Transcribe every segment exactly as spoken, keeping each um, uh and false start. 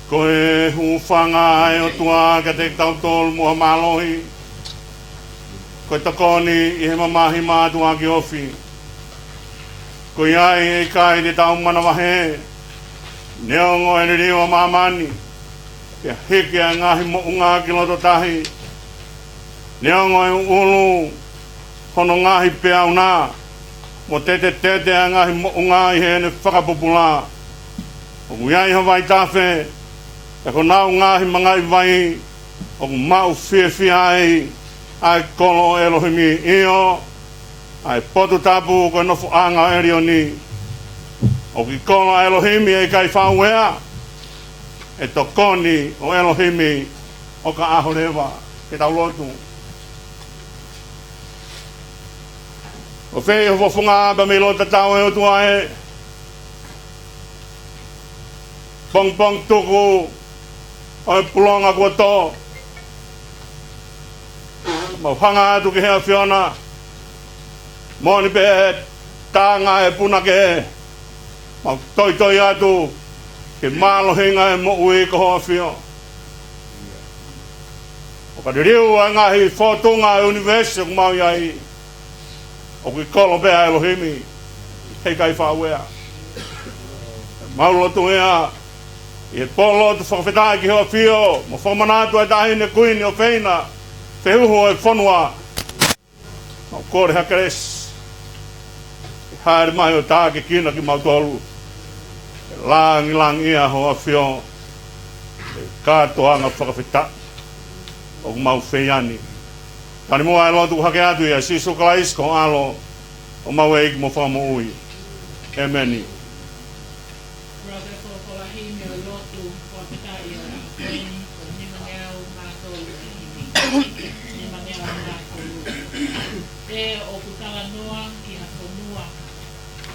Ko e hūfanga ʻa e ʻOtua kiate kitautolu mo ha mālohi, ko e tokoni ʻi he mamahi mātuʻaki ofi. Ko ia ʻe ʻikai te tau manavahē, neongo e liliu ʻa māmani, pea hiki ʻa e ngaahi moʻunga ki loto tahi, neongo e ʻuʻulu hono ngaahi peau na, mo tetetete ʻa e ngaahi moʻunga ʻi heʻene fakapupula. ʻOku ʻi ai ha vaitafe, ʻi honau ngaahi mangaʻi vai, ʻoku maʻu fiefia ai ʻa e kolo ʻo ʻElohimi, ʻio, ʻa e potu tapu ko e nofoʻanga ʻo ʻElioni. ʻOku kolo ʻa ʻElohimi ʻe ʻikai faʻa ueʻa, ʻe tokoni ʻa ʻElohimi ʻo ka ʻaho leva. Ke tau lotu. ʻOfa ʻi ho fofonga pea mei loto tatau ʻe ʻOtua ē. Pongipongi tuku ʻo e pulonga kuo tō. Mau hanga atu ki he ʻAfiona. Moʻoni pē ʻe taʻanga e punake. Mau toitoi atu ki he mālohinga e moʻui ko ho ʻAfio. ʻOka liliu ʻa e ngaahi fōtunga ʻo e ʻunivēsi ʻoku mau ʻi ai. ʻOku kolo pē ʻa ʻElohimi, heʻikai faʻa ueʻa. Mau lotu ia ʻi he pō lotu fakafetaʻi ki ho ʻAfio, mo fakamanatu ʻa e Taʻahine Kuini ʻofeina, fehuhu ʻo e fonua. Mau kole ha kelesi ke hāʻele mai ʻo tākiekina kimautolu. Langilangiʻia ho ʻAfio, ʻi he kātoanga fakafetaʻi ʻoku mau fai ʻeni. Tali muʻa e lotu hake atu ʻia Sīsū Kalaisi ko ho ʻAlo, homau ʻEiki mo Fakamoʻui. ʻĒmeni. Brother Fokolahi, meʻa lotu, fakafetaʻi ʻo e ʻaho ko eni, ko e nimangeau mā tolu ʻe himi. Nimangeau mā tolu. ʻE ʻoku talanoa ki ha fonua,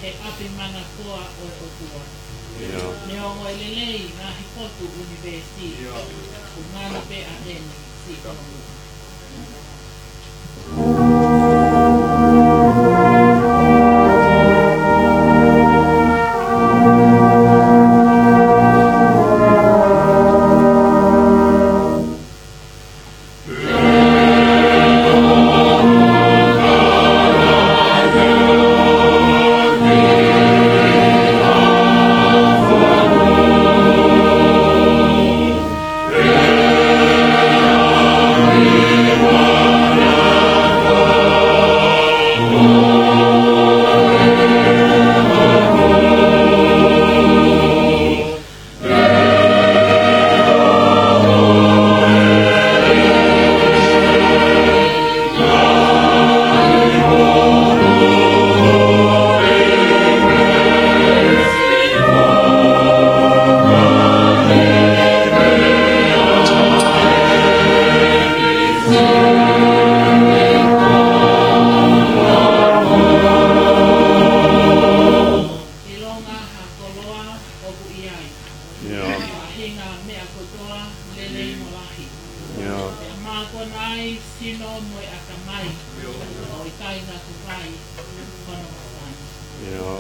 he ʻapi manakoa ʻo e ʻOtua. ʻIo. Neongo e lelei ngaahi potu ʻunivēsi, ʻIo. ʻoku ngana pē ʻa eni, siʻi Tonga. ʻIlonga ha koloa ʻoku ʻi ai. ʻIo. Faʻahinga meʻa kotoa, lelei mo lahi. ʻIo. Pea mākona ai sino mo e ʻatamai. ʻIo. ʻO ʻikai ngata ai hono matangi. ʻIo.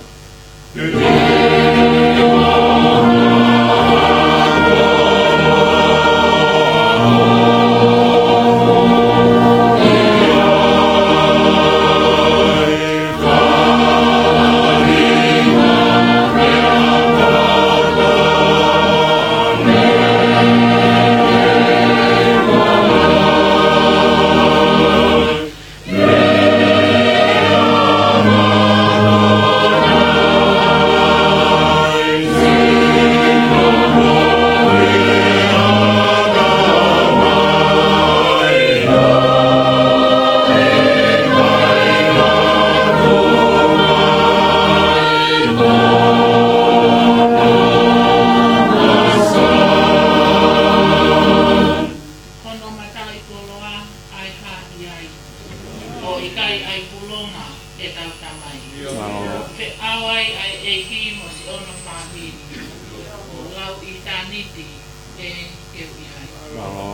Hono mataʻikoloa ʻa e hā ʻi ai. ʻO ʻikai ʻa e pulonga ʻetau Tamai. Mālō. Feʻao ai ʻa e ʻEiki mo siʻono fāmili. ʻO lau ʻitāniti ʻe keu ʻi ai. Mālō.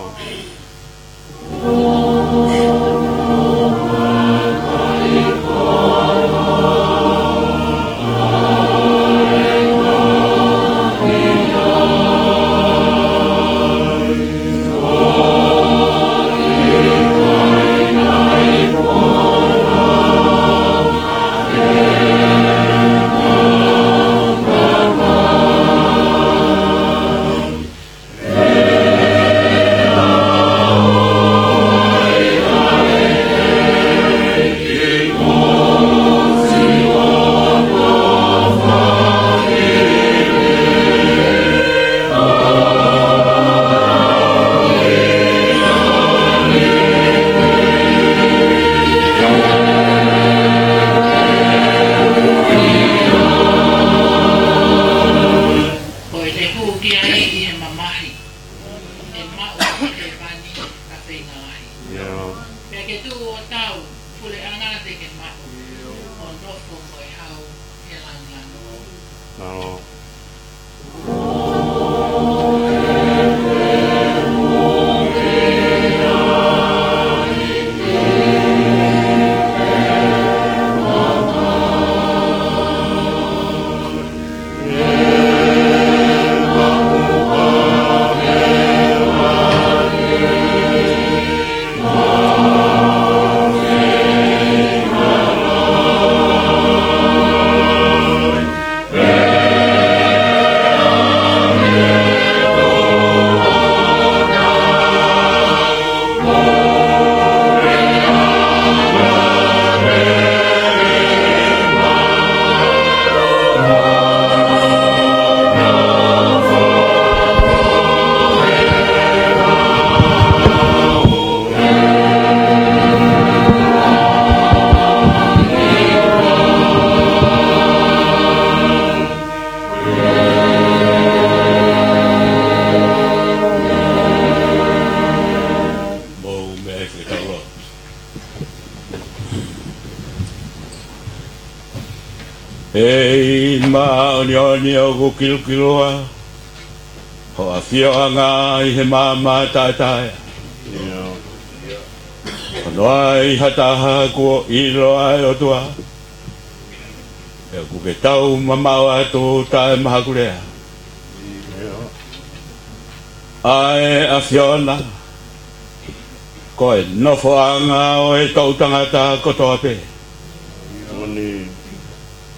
Ke maʻu ʻa hēvani ʻa feinga lahi. ʻIo. Pea ke tuʻu ʻo tau, puleʻanga te ke maʻu. ʻIo. ʻO nofo mo e hau he langilangi. ʻIo. Mou meʻa ke tau lotu. ʻEiki māʻoniʻoni, ʻoku kilukilua ho ʻafioʻanga ʻi he maama taʻetaʻeʻaonga. Hono ai ha taha kuo ʻilo ʻa e ʻOtua, pea ʻoku ke tau mamaʻo atu taʻemahakulea. ʻA e ʻAfiona, ko e nofoʻanga ʻo e toʻu tangata kotoa pē.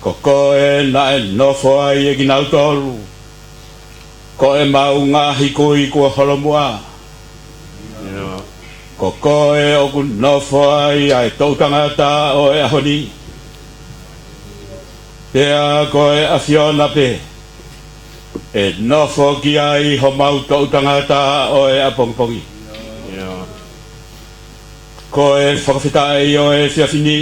Ko koe naʻe nofo ai ʻe kinautolu, ko ʻemau ngaahi kui kuo holomuʻa. Ko koe ʻoku nofo ai ʻa e toʻu tangata ʻo e ʻaho ni. Pea ko e ʻAfiona pē ʻe nofo ki ai homau toʻu tangata ʻo e ʻapongipongi. Ko e fakafetaʻi ʻo e efiafi ni,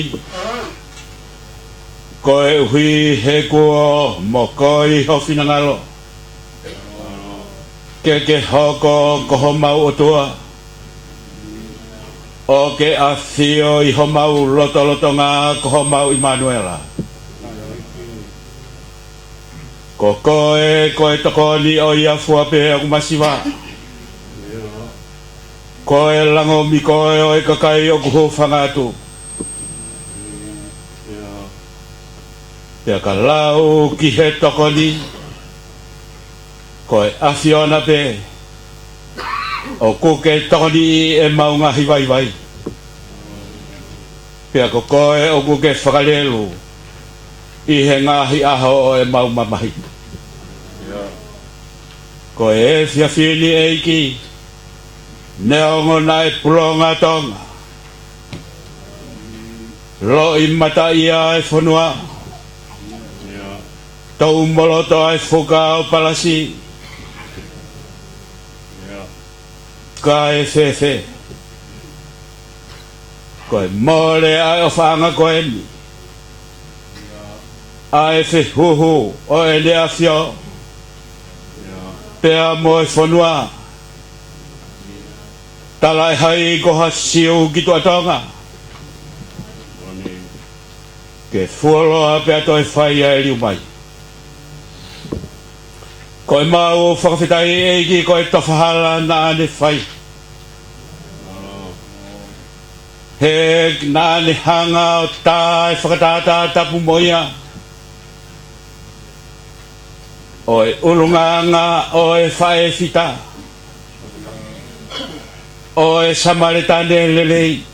koeʻuhi he kuo mokoi ho finangalo ke ke hoko ko homau ʻOtua, ʻo ke ʻafio ʻi homau lotolotonga ko homau ʻImanuela. Ko koe, ko e tokoni ʻo ia fua pē ʻoku masiva. Ko e langomi koe ʻo e kakai ʻoku hūfanga atu. Pea ka lau ki he tokoni, ko e ʻAfiona pē ʻoku ke tokoniʻi ʻemau ngaahi vaivai. Pea ko koe ʻoku ke fakalelu ʻi he ngaahi ʻaho ʻo ʻemau mamahi. Ko e efiafi ni ʻEiki, neongo naʻe pulonga Tonga, loʻimataʻia e fonua, toumoloto ʻa e fuka ʻo Palasi, ka e fēfē, ko e mole ʻa e ʻofaʻanga ko eni, ʻa e fehuhu ʻo ʻEne ʻAfio, pea mo e fonua, talaʻehai ko ha Siu ki Tuʻa Tonga, ke fuoloa pea toe fai ʻa e liu mai. Ko ʻemau fakafetaʻi ʻEiki ko e tofa hala naʻa ne fai. He naʻa ne hanga ʻo tā e fakatātā tapu mo ia ʻo e ʻulungaanga ʻo e faʻē fita, ʻo e Samaletane lelei.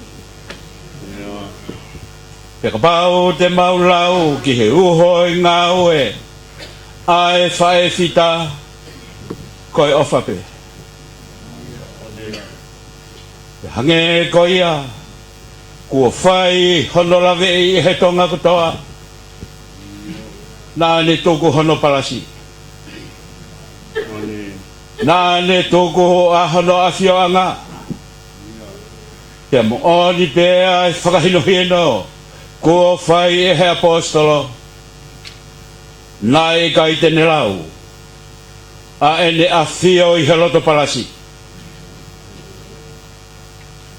Pea kapau te mau lau ki he uho ʻo e ngāue ʻa e faʻē fita, ko e ʻofa pē. Pea hangē ko ia kuo fai hono laveʻi ʻe he Tonga kotoa, naʻa ne tuku hono palasi. Naʻa ne tuku ʻa hono ʻafioʻanga. Pea moʻoni pē ʻa e fakahinohino kuo fai ʻe he ʻaposetolo, naʻe ʻikai te ne lau ʻa ʻene ʻafio ʻi he loto palasi.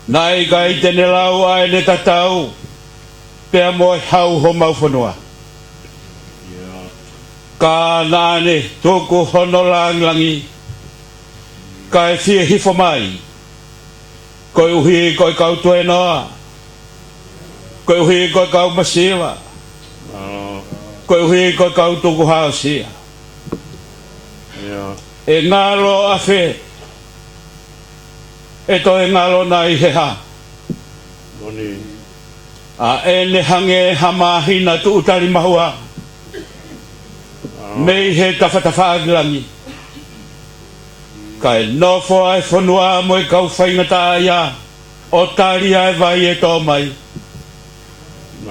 Naʻe ʻikai te ne lau ʻa ʻene tatau pea mo e hau homau fonua. Ka naʻa ne tuku hono langilangi kae fie hifo mai, koeʻuhi ko e kau tuēnoa, koeʻuhi ko e kau masiva, koeʻuhi ko e kau tukuhāusia. ʻE ngalo ʻafē ʻe toe ngalo nai he hā? ʻA ʻene hangē ha māhina tuʻu tali mahua mei he tafatafaʻaki langi, kae nofo ʻa e fonua mo e kau faingataʻaʻia ʻo tali ʻa e vai ʻe tō mai.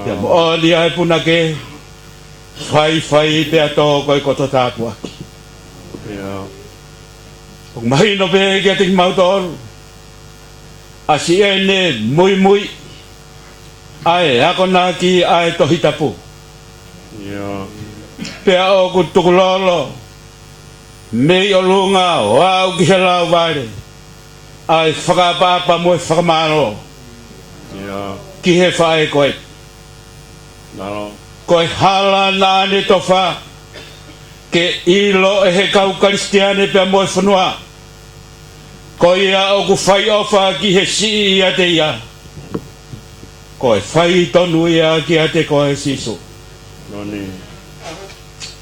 Pea moʻoni ʻa e punake, faifai pea tō ko e koto tāpuaki. ʻOku mahino pē kiate kimautolu ʻa siʻene muimui ʻa e akonaki ʻa e Tohi Tapu. Pea ʻoku tukulolo mei ʻolunga ʻo aʻu ki he lauvale ʻa e fakaʻapaʻapa mo e fakamālō ki he faʻē ko ē. Ko e hala naʻa ne tofa ke ʻilo ʻe he kau Kalisitiane pea mo e fonua, ko ia ʻoku fai ʻofa ki he siʻi ʻiate ia, ko e fai tonu ia kiate koe Sīsū.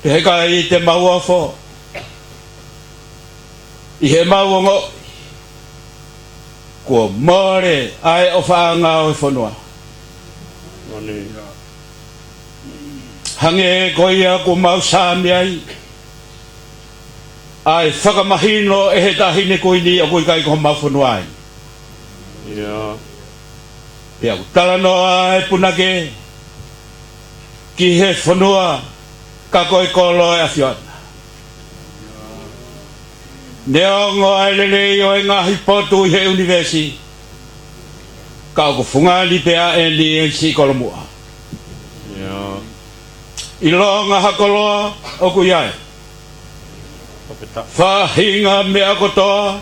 Pea he ʻikai te mau ofo ʻi heʻemau ongoʻi kuo mole ʻa e ʻofaʻanga ʻo e fonua. Hangē ko ia kuo mau sāmi ai ʻa e fakamahino ʻe he Taʻahine Kuini ʻoku ʻikai ko homau fonua eni. Pea ʻoku talanoa ʻa e punake ki he fonua ka ko e kolo ʻo e ʻAfiona. Neongo ʻa e lelei ʻo e ngaahi potu ʻi he ʻunivēsi, ka ʻoku fungani pē ʻeni ʻi he siʻi kolomuʻa. ʻIlonga ha koloa ʻoku ʻi ai, faʻahinga meʻa kotoa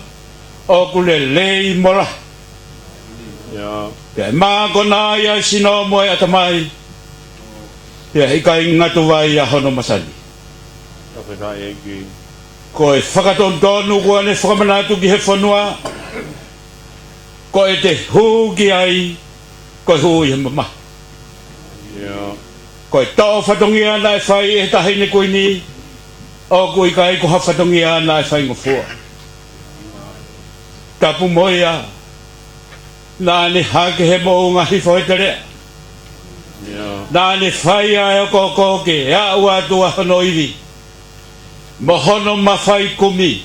ʻoku lelei mo lahi. Pea ʻe mākona ai ʻa e sino mo e ʻatamai, pea ʻe ʻikai ngatu vai ʻa hono masani. Ko e fakatonutonu kuo ne fakamanatu ki he fonua, ko ʻete hū ki ai ko e hū ʻi he mamahi. Ko e toʻo fatongia naʻe fai ʻe he Taʻahine Kuini, ʻoku ʻikai ko ha fatongia naʻe faingofua. Tapu mo ia, naʻa ne hake he moʻunga hifo he teleʻa. Naʻa ne fai ʻa e okooko ke aʻu atu ʻa hono ivi mo hono mafai kumi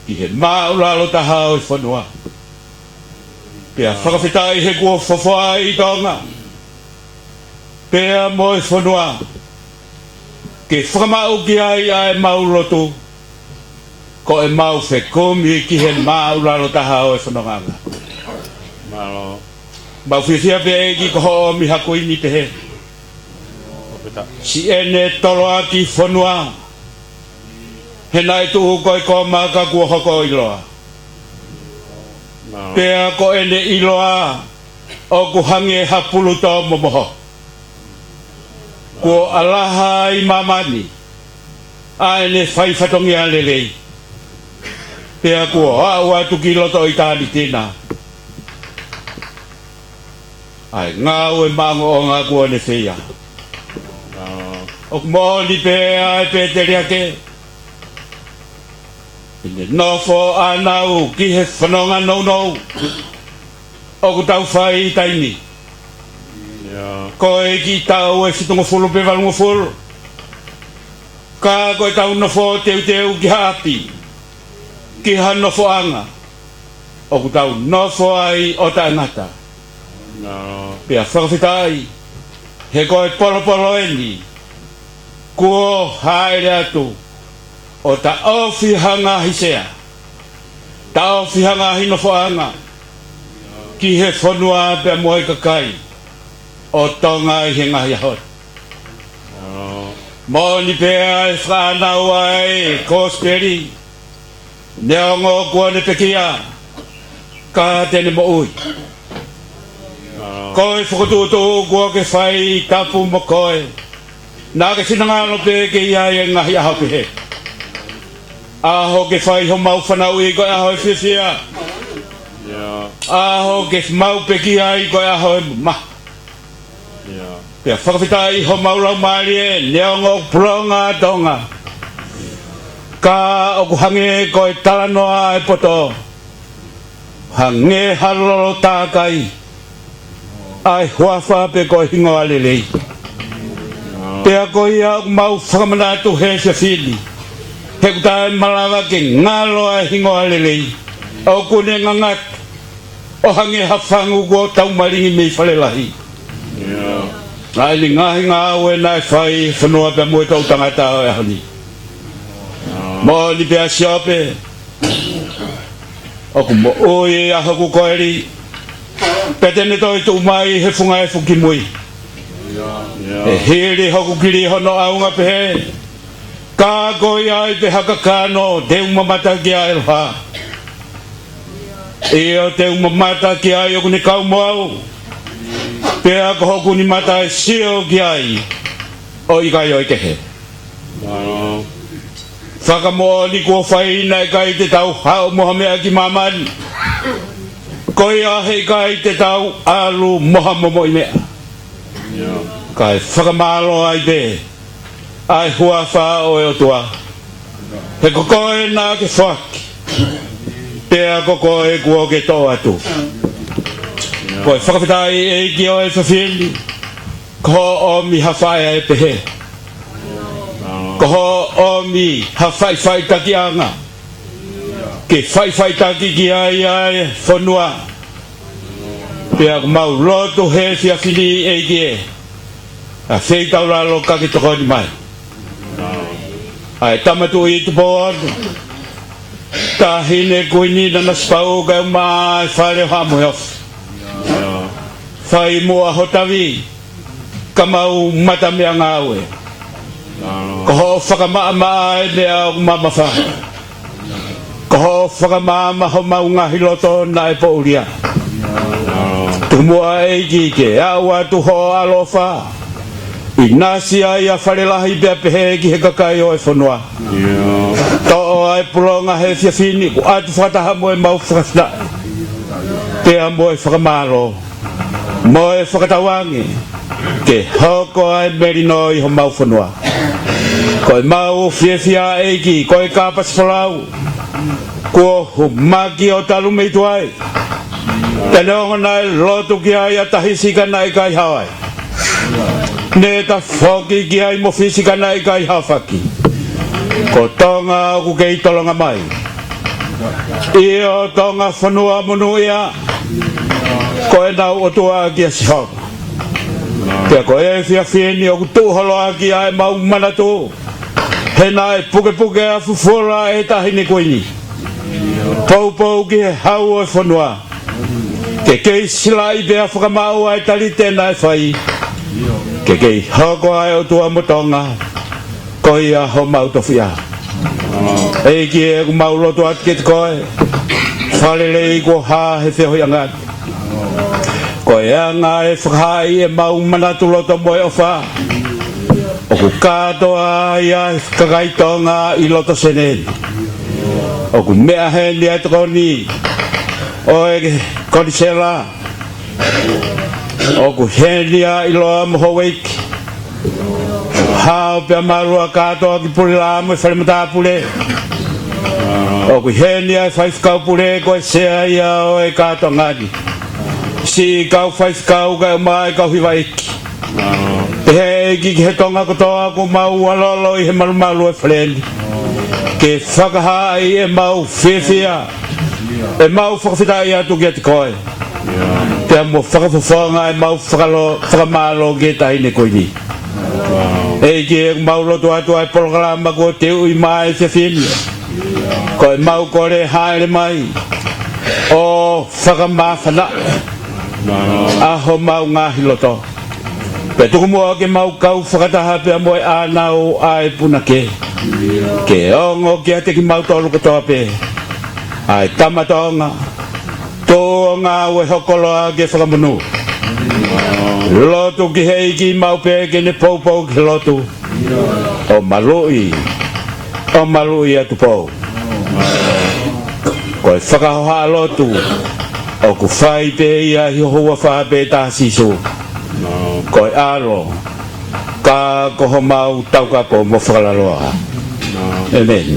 ki he māʻulalo taha ʻo e fonua. Pea fakafetaʻi he kuo fofoaʻi ʻa Tonga pea mo e fonua ke fakamaʻu ki ai ʻa ʻemau lotu, ko ʻemau fekumi ki he māʻulalo taha ʻo e fonongaʻanga. Mau fiefia pē ʻEiki ko hoʻo ʻomi ha kuini pehē. Siʻene toloaki fonua, he naʻe tuʻu ko e koma ka kuo hoko ʻo ʻiloa. Pea ko ʻene ʻiloa ʻoku hangē ha pulutō momoho. Kuo ʻalaha ʻi māmani ʻa ʻene fai fatongia lelei, pea kuo aʻu atu ki loto ʻitāniti na ʻa e ngāue maʻongoʻonga kuo ne feia. ʻOku moʻoni pē ʻa e pēteliake, ʻi heʻene nofo ʻanau ki he fononga nounou ʻoku tau fai ʻi taimi. Ko e kiʻi taʻu ʻe fitungofulu pe valungofulu, ka ko ʻetau nofo teuteu ki ha ʻapi, ki ha nofoʻanga ʻoku tau nofo ai ʻo taʻengata. Pea fakafetaʻi he ko e polopolo eni kuo hāʻele atu ʻo taʻofi ha ngaahi sea, taʻofi ha ngaahi nofoʻanga ki he fonua pea mo e kakai ʻo Tonga ʻi he ngaahi ʻaho ni. Moʻoni pē ʻa e fānau ʻa e Kosipeli, neongo kuo ne pekia, ka te ne moʻui. Ko e fokotuʻutuʻu kuo ke fai tapu mo koe. Naʻa ke finangalo pē ke ʻi ai e ngaahi ʻaho pehē. ʻAho ke fai homau fanauʻi ko e ʻaho ʻo e fiefia. ʻAho ke mau pekia ai ko e ʻaho ʻo e mamahi. Pea fakafetaʻi homau laumālie neongo ʻoku pulonga ʻa Tonga, ka ʻoku hangē ko e talanoa ʻa e poto. Hangē ha lolo tākai ʻa e huafa pe ko e hingoa lelei. Pea ko ia ʻoku mau fakamanatu he efiafi ni, he ʻoku taʻemalava ke ngalo ʻa e hingoa lelei, ʻoku ne ngangatu ʻo hangē ha fangu kuo taumalingi mei fale lahi. Naʻe ʻi ai e ngaahi ngāue naʻe fai he fonua pea mo e toʻu tangata ʻo e ʻaho ni. Moʻoni pē ʻa Siope, ʻoku moʻui ʻa hoku koeli, pea te ne toe tuʻu mai he funga efu kimui. ʻE hili hoku kili hono ʻaunga pehē, ka ko ia ai pē ha kakano te u mamata ki ai, ʻe ʻalu hā. ʻIo, te u mamata ki ai ʻoku ne kau mo au, pea ko hoku nimata ʻe sio ki ai ʻo ʻikai ʻo e kehe. Fakamoʻoni kuo fai naʻe ʻikai te tau haʻu mo ha meʻa ki māmani, ko ia he ʻikai te tau ʻalu mo ha momoʻi meʻa, kae fakamālō ai pē ʻa e huafa ʻo e ʻOtua, he ko koe naʻa ke foaki, pea ko koe kuo ke toʻo atu. Ko e fakafetaʻi ʻEiki ʻo e efiafi ni, ko hoʻo ʻomi ha faʻē ʻe pehē, ko hoʻo ʻomi ha faʻifaʻitakiʻanga ke faʻifaʻitaki ki ai ʻa e fonua. Pea ʻoku mau lotu he efiafi ni, ʻEiki ē, ʻa feitaulalo ka ke tokoni mai. ʻA e Tama Tuʻi Tupou Ono, Taʻahine Kuini Nanasipauʻu kae ʻumaʻā e Fale ʻo Haʻa Moheofo, fai muʻa ho tavi ka mau mata meʻangāue. Ko hoʻo fakamaʻamaʻa e meʻa ʻoku mamafa. Ko hoʻo fakamaama homau ngaahi loto naʻe poʻulia. Tuku muʻa ʻEiki ke aʻu atu hoʻo ʻaloʻofa, ʻinasi ai ʻa Fale Lahi pea pehē ki he kakai ʻo e fonua. Toʻo ʻa e pulonga he efiafi ni, ʻoku ʻatu fakataha mo ʻemau fakafetaʻi pea mo e fakamālō mo e fakatauange ke hoko ʻa e melino ʻi homau fonua. Ko ʻemau fiefia ʻEiki, ko e kāpasa folau kuo humaki ʻo talu mei tuai. Pea neongo naʻe lotu ki ai ʻa Tahisi ka naʻe ʻikai hao ai, ne tafoki ki ai Mofisi ka naʻe ʻikai haofaki. Ko Tonga ʻoku kei tolonga mai. ʻIo, Tonga fonua monūʻia, ko ʻenau ʻOtua ʻa kia Sihova. Pea ko e efiafi ni ʻoku tuʻu holo ʻaki ʻa ʻemau manatu, he naʻe pukepuke ʻa fufula ʻe he Taʻahine Kuini, poupou ki he hau ʻo e fonua, ke kei silaʻi pea fakamaʻu ʻa e talite naʻe fai, ke kei hoko ʻa e ʻOtua mo Tonga ko ia homau tofiʻa. ʻEiki ē, ʻoku mau lotu atu kiate koe, fakalelei kuo hā he feohiʻanga ni. Ko e anga e fakahaaʻi ʻemau manatu loto mo e ʻofa, ʻoku kātoa ai ʻa e kakai Tonga ʻi loto Senē ni. ʻOku meʻa heni ʻa e tokoni ʻo e konisela, ʻoku heni ʻa ʻiloa mo houʻeiki, hao pea malua kātoa ki Pulelā mo e Falematapule. ʻOku heni ʻa e faifekau pule, ko e sea ia ʻo e kātoanga ni, siʻi kau faifekau kae ʻumaʻā e kau hivaʻeiki. Pehē ʻEiki ki he Tonga kotoa kuo mau ʻalolo ʻi he malumalu ʻo e Fale ni, ke fakahaaʻi ʻemau fiefia, ʻemau fakafetaʻi atu kiate koe, pea mo fakafofonga ʻemau fakalo-, fakamālō ki he Taʻahine Kuini. ʻEiki ē, ʻoku mau lotu atu ʻa e polokalama kuo teuʻi mai he efiafi ni, ko ʻemau kole hāʻele mai ʻo fakamāfanaʻi ʻa homau ngaahi loto. Pea tuku muʻa ke mau kau fakataha pea mo e ʻānau ʻa e punake, ke ongo kiate kimautolu kotoa pē ʻa e tama Tonga, Tō ngāue ho koloa ke fakamonū. Lotu ki he ʻEiki maʻu pē ke ne poupou ki he lotu. ʻO maluʻi, ʻo maluʻi atu pō. Ko e fakahohaʻa lotu ʻoku fai pē ia ʻi ho huafa pē taha Sīsū. Ko e ʻAlo, ka ko homau taukapo mo fakalaloa. ʻĒmeni.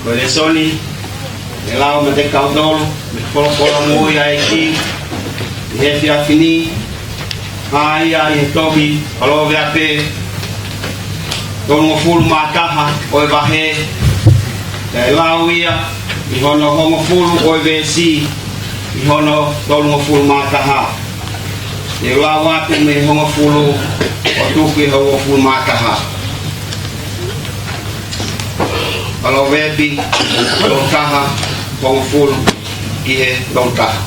Ko e lēsoni ʻe lau maʻa kitautolu mei he folofola moʻui ʻa e ʻEiki ʻi he efiafi ni, ʻa ia ʻi he tohi Palōveape tolungofulu mā taha ʻo e vahe, ʻe lau ia ʻi hono hongofulu ʻo e veesi, ʻi hono tolungofulu mā taha. ʻE lau atu mei he hongofulu ʻo tuku ki he uofulu mā taha. Palōveape tolu taha, hongofulu ki he tolu taha.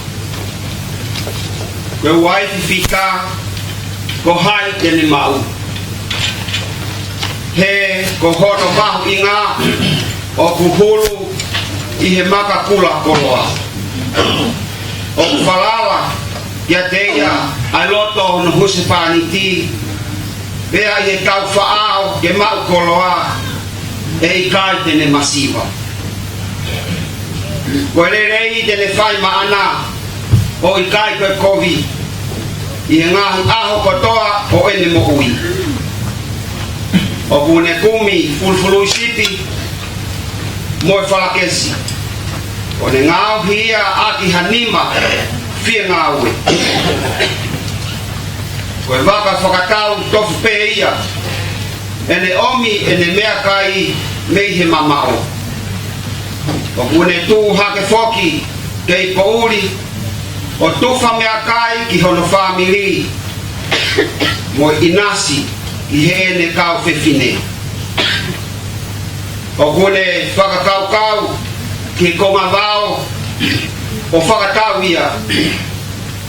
Ko e uaifi fika, ko hai te ne maʻu? He ko hono mahuʻinga ʻoku hulu ʻi he maka kula koloa. ʻOku falala kiate ia ʻa e loto ʻo hono husepāniti, pea ʻi he taufaʻao ke maʻu koloa, ʻe ʻikai te ne masiva. Ko e lelei te ne fai maʻana, ʻo ʻikai ko e kovi, ʻi he ngaahi ʻaho kotoa ʻo ʻene moʻui. ʻOku ne kumi fulufuluʻi sipi mo e falakesi, ʻo ne ngaohi ia ʻaki ha nima fiengāue. Ko e vaka fakatau tofu pē ia, ʻe ne ʻomi ʻene meʻakai mei he mamaʻo. ʻOku ne tuʻu hake foki kei poʻuli, ʻo tufa meʻakai ki hono fāmili, mo e ʻinasi ki heʻene kau fefine. ʻOku ne fakakaukau ki he konga vao, ʻo fakatau ia,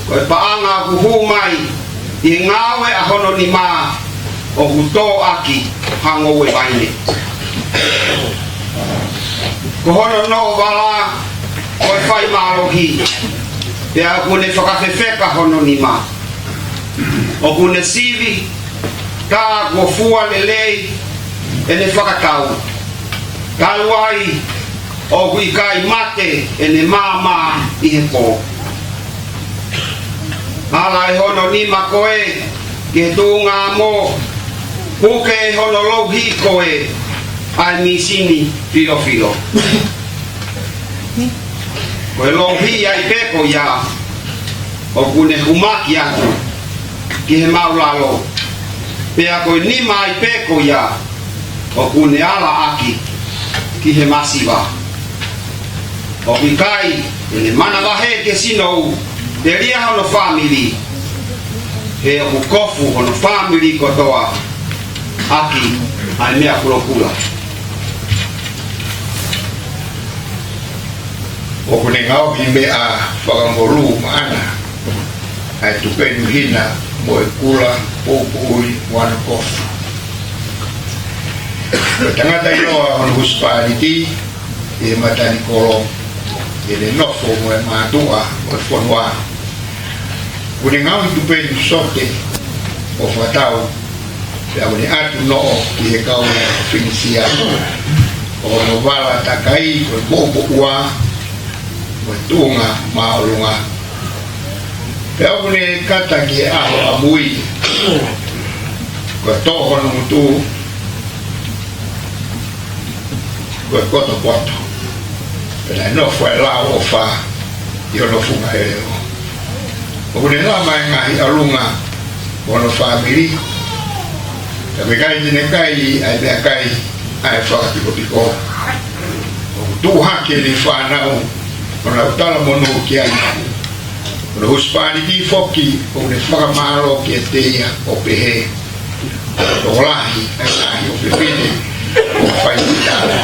ko e paʻanga ʻoku hū mai ʻi he ngāue ʻa hono nima, ʻoku tō ʻaki ha ngoue vaine. Ko hono noʻo vala ko e fai mālohi, pea ʻoku ne fakafefeka hono nima. ʻOku ne sivi, ka kuo fua lelei ʻene fakatau. Talu ai ʻoku ʻikai mate ʻene maama ʻi he pō. Ala ʻe hono nima ko ē ki he tuʻunga amo, puke ʻe hono louhi ko ē ʻa e mīsini filofilo. Ko e louhi ai pē ko ia ʻoku ne humaki atu ki he māʻulalo, pea ko e nima ai pē ko ia ʻoku ne ala ʻaki ki he masiva. ʻOku ʻikai te ne manavahē ki he sinou, telia hono fāmili, he ʻoku kofu hono fāmili kotoa ʻaki ʻa e meʻa kulokula. ʻOku ne ngaohi meʻa fakamolū maʻana ʻa e tupenu hina mo e kula poupouʻi ʻo hono kofu. Ko e tangata ʻiloa hono husepāniti ʻi he matanikolo, ʻi heʻene nofo mo e mātuʻa mo e fonua. ʻOku ne ngaohi tupenu sote ʻo fakatau, pea ʻoku ne ʻatu noʻo ki he kau Finisia, ʻo hono vala takai ko e moʻumoʻua mo e tuʻunga māʻolunga. Pea ʻoku ne kata ki he ʻaho ʻamui, ko e toʻo hono ngutu ko e kotopoto, pea naʻe nofo ʻa e lau ʻofa ʻi hono funga ʻelelo. ʻOku ne lama e ngaahi ʻalunga ʻo hono fāmili, ka ʻoku ʻikai te ne kai ʻa e meʻakai ʻa e fakapikopiko. ʻOku tuʻu hake ʻene fānau ʻo nau talamonū ki ai. Hono husepāniti foki ʻoku ne fakamālō kiate ia ʻo pehē, tokolahi ʻa e ngaahi ʻofefine ʻoku fai ki ai.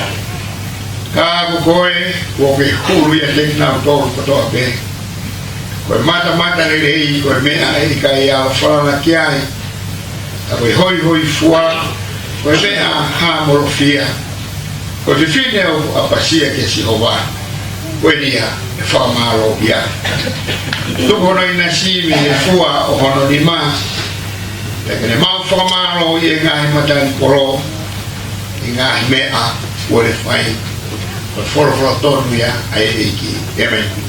Ka ko koe, kuo ke hulu ʻiate kinautolu kotoa pē. Ko e matamatalelei ko e meʻa ʻe ʻikai ʻalu falala ki ai. Ka ko e hoihoifua ko e meʻa hāmolofia. Ko e fefine ʻoku ʻapasia kia Sihova, ko eni ia ʻe fakamālō ia. Tuku hono ʻinasi mei he fua ʻo hono nima, pea ke ne maʻu fakamālō ʻi he ngaahi matanikolo, ʻi he ngaahi meʻa kuo ne fai. Ko e folofola tonu ia ʻa e ʻEiki. ʻĒmeni.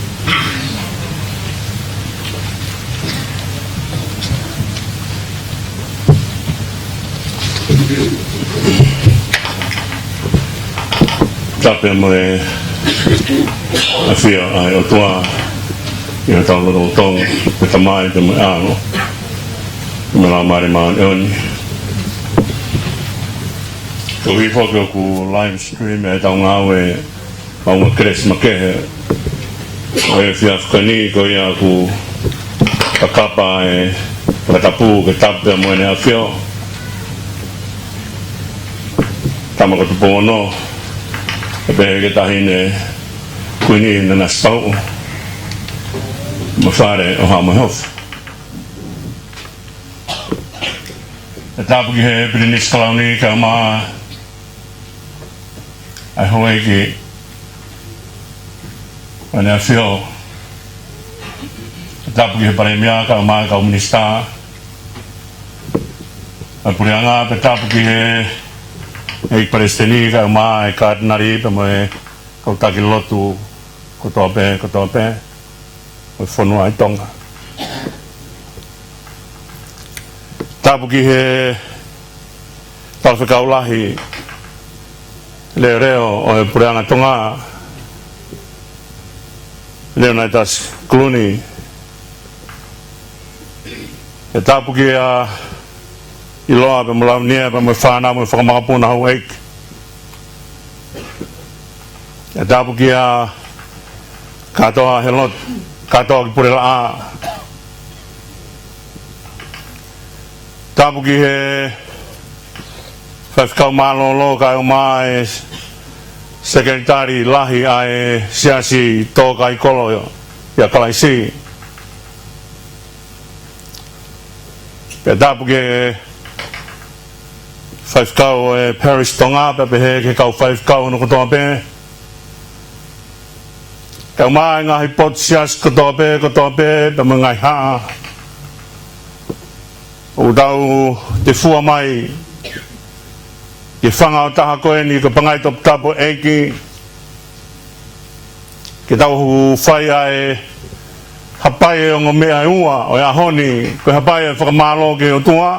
Tapu mo e ʻafio ʻa e ʻOtua ʻi hotau lotolotonga, ko e Tamai pea mo e ʻAlo, mo e Laumālie Māʻoniʻoni. Ko e foki ʻoku live stream ʻetau ngāue, ʻa e kelesi makehe ʻo e efiafi ko eni, ko ia ʻoku fakakapa e fakatapu ke tapu pea mo ʻEne ʻAfio, Tama ko Tupou Ono, ʻo pehē ki he Taʻahine Kuini Nanasipauʻu, mo e Fale ʻo Haʻa Moheofo. ʻE tapu ki he Pilinisi Kalauni kae ʻumaʻā ʻa e houʻeiki ʻo ʻEne ʻAfio. ʻE tapu ki he Palēmia kae ʻumaʻā e kau Minisitā, ʻa e Puleʻanga, pea tapu ki he ʻEiki Palesiteni kae ʻumaʻā e Katinali pea mo e kau taki lotu kotoa pē, kotoa pē ʻo e fonua ʻi Tonga. Tapu ki he Talafekau Lahi Leoleo ʻo e Puleʻanga Tonga, Leonatus Kuluni. ʻE tapu kia ʻIloa pea mo Launia pea mo e fānau mo e fanga makapuna houʻeiki. ʻE tapu kia Kātoa he lotu, kātoa ki Pulelaʻā. Tapu ki he faifekau mālōlō kae ʻumaʻā e sekelitali lahi ʻa e Siasi Tō Kai Kolo ʻia Kalaisi. Pea tapu ki he faifekau ʻo e Parish Tonga, pea pehē ki he kau faifekau hono kotoa pē. Kae ʻumaʻā e ngaahi potu siasi kotoa pē, kotoa pē, pea mo e ngaahi haʻa. ʻOku tau tefua mai ki he fanga ʻo taha ko eni ko e pangai toputapu ʻo e ʻEiki. Ke tau fai ʻa e hapai e ongo meʻa ʻe ua ʻo e ʻaho ni, ko e hapai e fakamālō ki he ʻOtua.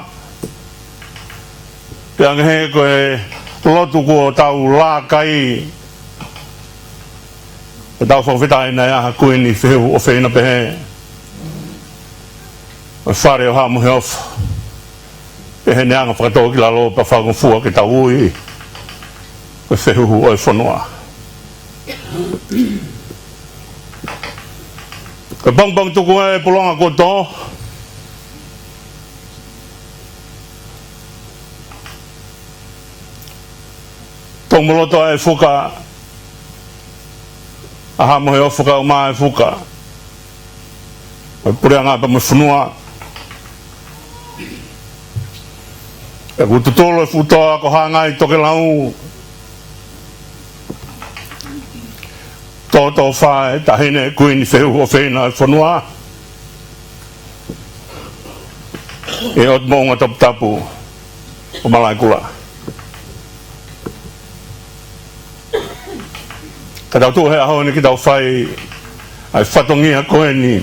Pea hangē ko e lotu kuo tau laka ai, ʻoku tau fakafetaʻi naʻe ʻi ai ha Kuini fehuhu ʻofeina pehē. ʻO e fale ʻo Haʻa Moheofo. Pea ʻi heʻene anga fakatōkilalo pea fakangofua ke tau ui ko e fehuhu ʻo e fonua. Ko e pongipongi tuku ē, pulonga kuo tō. Tō mo loto ʻa e fuka ʻa Haʻa Moheofo kae ʻumaʻā e fuka ʻo e puleʻanga pea mo e fonua. ʻOku tutulu e fuʻu toa ko Hangai Tokelau. Tōtōfā e taʻahine Kuini fehuhu ʻofeina e fonua. ʻI he ʻotu moʻunga toputapu ʻo Malaʻekula. Ka tau tuʻu he ʻaho ni ke tau fai ʻa e fatongia ko eni.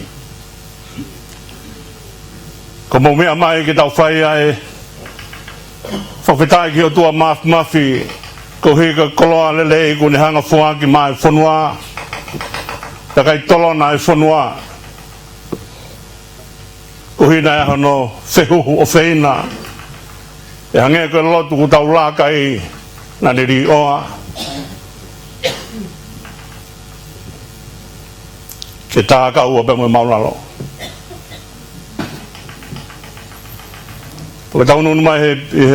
Ko e meʻa mai ke tau fai ʻa e fakafetaʻi ki he ʻOtua Māfimafi, koeʻuhi ko e koloa lelei kuo ne hanga ʻo foaki maʻa e fonua, pea ʻikai tolona e fonua. Koeʻuhi naʻe ʻi ai hono fehuhu ʻofeina. ʻE hangē ko e lotu kuo tau laka ai, naʻa ne līʻoa. Ke tā kaua pea mo e māʻulalo. Pea tau nunu mai he, he,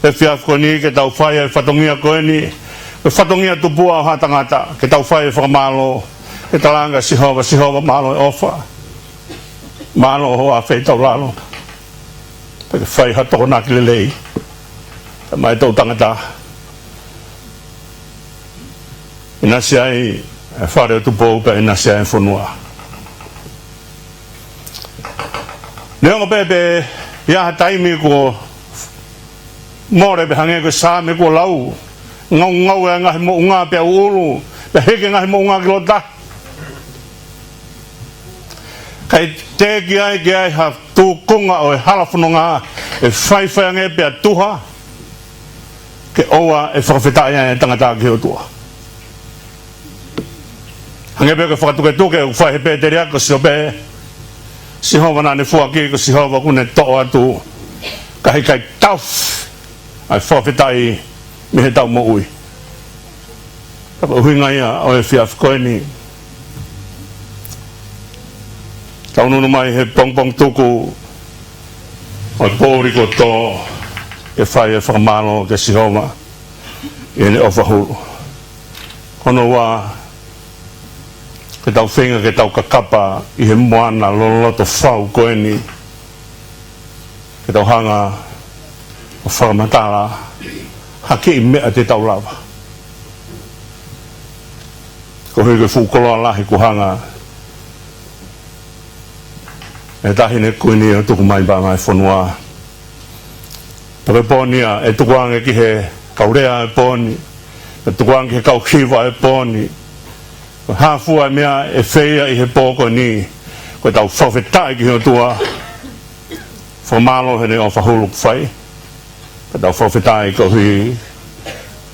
he efiafi ko eni ke tau fai ʻa e fatongia ko eni. Ko e fatongia tupuʻa ʻo haʻa tangata, ke tau fai e fakamālō. Ke talaange kia Sihova, Sihova mālō e ʻofa. Mālō hoʻo ʻafeʻi taulalo. Pea ke fai ha tokonaki lelei. Pea maʻa e toʻutangata. ʻInasi ai e fale ʻo Tupou pea ʻinasi ai e fonua. Neongo pē pe ʻi ai ha taimi kuo mole pē hangē ko e Saame kuo lau. Ngaungaue ʻa e ngaahi moʻunga pea ʻuʻulu, pea hiki e ngaahi moʻunga ki loto tahi. Kae teʻeki ai ke ʻi ai ha tūkunga ʻo e hala fononga ʻe faifai ange pea tuha, ke ʻoua ʻe fakafetaʻi ai e tangata ki he ʻOtua. Hangē pē ko e fakatuketuke ʻoku fai he pēteliake ko Siope. Sihova naʻa ne foaki, ko Sihova kuo ne toʻo atu. Ka he ʻikai tauhi ʻa e fakafetaʻi mei heʻetau moʻui. Ka ko e ʻuhinga ia ʻo e efiafi ko eni. Tau nunu mai he pongipongi tuku ʻo e poʻuli kuo tō, ke fai e fakamālō kia Sihova ʻi heʻene ʻofa hulu. Ko hono ua, ke tau feinga ke tau kakapa ʻi he moana loloto fau ko eni. Ke tau hanga ʻo fakamatala ha kiʻi meʻa te tau lava. Koeʻuhi ko e fuʻu koloa lahi kuo hanga ʻe he taʻahine Kuini ʻo tuku mai pea maʻa e fonua. Pea ko e pō ni ia ʻe tukuange ki he kau lea ʻo e pō ni, ʻe tukuange ki he kau hiva ʻo e pō ni. Ko e hā fua e meʻa ʻe fai ʻi he pō ko eni, ko ʻetau fakafetaʻi ki he ʻOtua. Fakamālō heʻene ʻofa hulu kuo fai. Pea tau fakafetaʻi koeʻuhi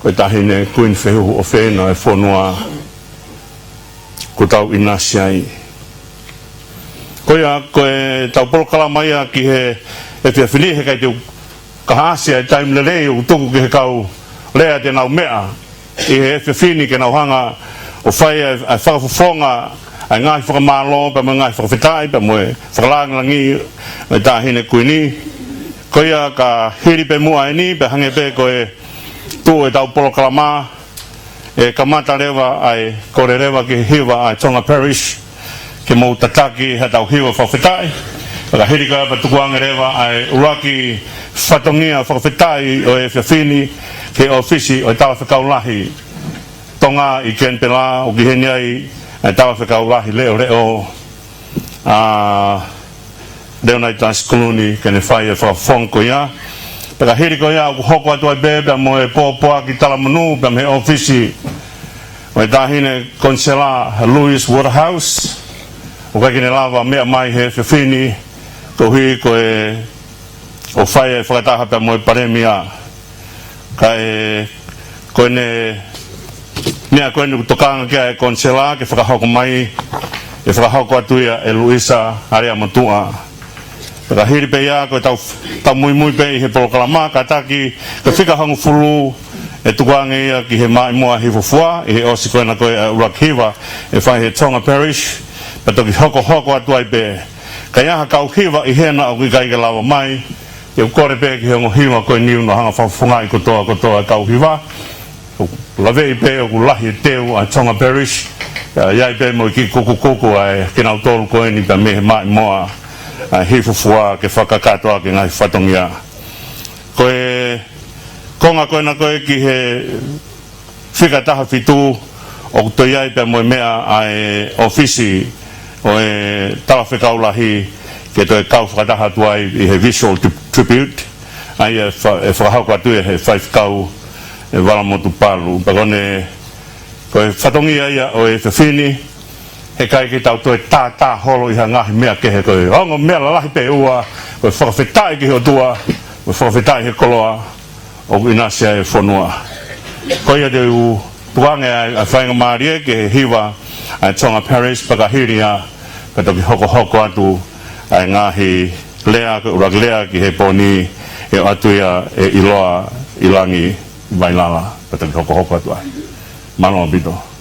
ko e taʻahine Kuini fehuhu ʻofeina e fonua kuo tau ʻinasi ai. Ko ia, ko ʻetau polokalama ia ki he efiafi ni, he ʻikai te u kaihaʻasi ʻa e taimi lelei ʻoku tuku ki he kau lea te nau meʻa ʻi he efiafi ni ke nau hanga ʻo fai ʻa e, ʻa e fakafofonga ʻa e ngaahi fakamālō pea mo e ngaahi fakafetaʻi pea mo e fakalāngilangi ʻo e Taʻahine Kuini. Ko ia ka hili pē muʻa eni pea hangē pē ko e tuʻu ʻetau polokalama, ʻe kamata leva ʻa e kole leva ki he hiva ʻa e Tonga Parish ke mou tataki haʻatau hiva fakafetaʻi. Pea ka hili ko ia pea tukuange leva ʻa e ʻuluaki fatongia fakafetaʻi ʻo e efiafi ni ki he ʻōfisi ʻo e Talafekau Lahi Tonga ʻi Kenipela, ʻoku ʻi heni ai ʻa e Talafekau Lahi Leʻoleʻo, ʻa Leonaitasi Kuluni, ke ne fai e fakafofonga ko ia. Pea ka hili ko ia ʻoku hoko atu ai pē pea mo e pōpoaki talamonū pea mei he ʻōfisi ʻo e Taʻahine Konisela Louise Waterhouse, ʻoku ʻikai ke ne lava meʻa mai he efiafi ni, koeʻuhi ko e ʻo fai e fakataha pea mo e Palēmia. Kae ko ʻene meʻa ko eni ʻoku tokanga ki ai e Konisela ke fakahoko mai, ʻe fakahoko atu ia ʻe Luisa Aleamotuʻa. Pea ka hili pē ia ko ʻetau, tau muimui pē ʻi he polokalama, kātaki ko e fika hongofulu ʻe tukuange ia ki he Maʻimoa Hifofua, ʻi he ʻosi ko ena ko ē ʻa e ʻuluaki hiva ʻe fai he Tonga Parish, pea toki hokohoko atu ai pē. Ka ʻi ai ha kau hiva ʻi hena ʻoku ʻikai ke lava mai, te u kole pē ki he ongo hiva ko eni ʻo nau hanga ʻo fakafofongaʻi kotoa kotoa e kau hiva. ʻOku laveʻi pē ʻoku lahi e teu ʻa e Tonga Parish, ʻa ia ʻi ai pē mo e kiʻi kukukuku ʻa e kinautolu ko eni pea mei he Maʻimoa, ʻa e Hifofua ke fakakakato ʻaki e ngaahi fatongia. Ko e konga ko ena ko ē ki he fika taha fitu, ʻoku toe ʻi ai pea mo e meʻa ʻa e ʻōfisi ʻo e Talafekau Lahi ke toe kau fakataha atu ai ʻi he visual tri-, tribute, ʻa ia ʻe fa-, ʻe fakahoko atu ʻe he faifekau ʻe Valamotu Palu. Pea ko ʻene, ko e fatongia ia ʻo e efiafi ni, heʻikai ke tau toe tātā holo ʻi ha ngaahi meʻa kehe, ko e ongo meʻa lalahi pē ʻe ua, ko e fakafetaʻi ki he ʻOtua, ko e fakafetaʻi he koloa ʻoku ʻinasi ai e fonua. Ko ia te u tukuange ʻa e, ʻa e faingamālie ki he hiva ʻa e Tonga Parish, pea ka hili ia, ka toki hokohoko atu ʻa e ngaahi lea, ko e ʻuluaki lea ki he pō ni, ʻe ʻoatu ia ʻe ʻIloa ʻi Langi Vailala, pea toki hokohoko atu ai. Mālō ʻaupito.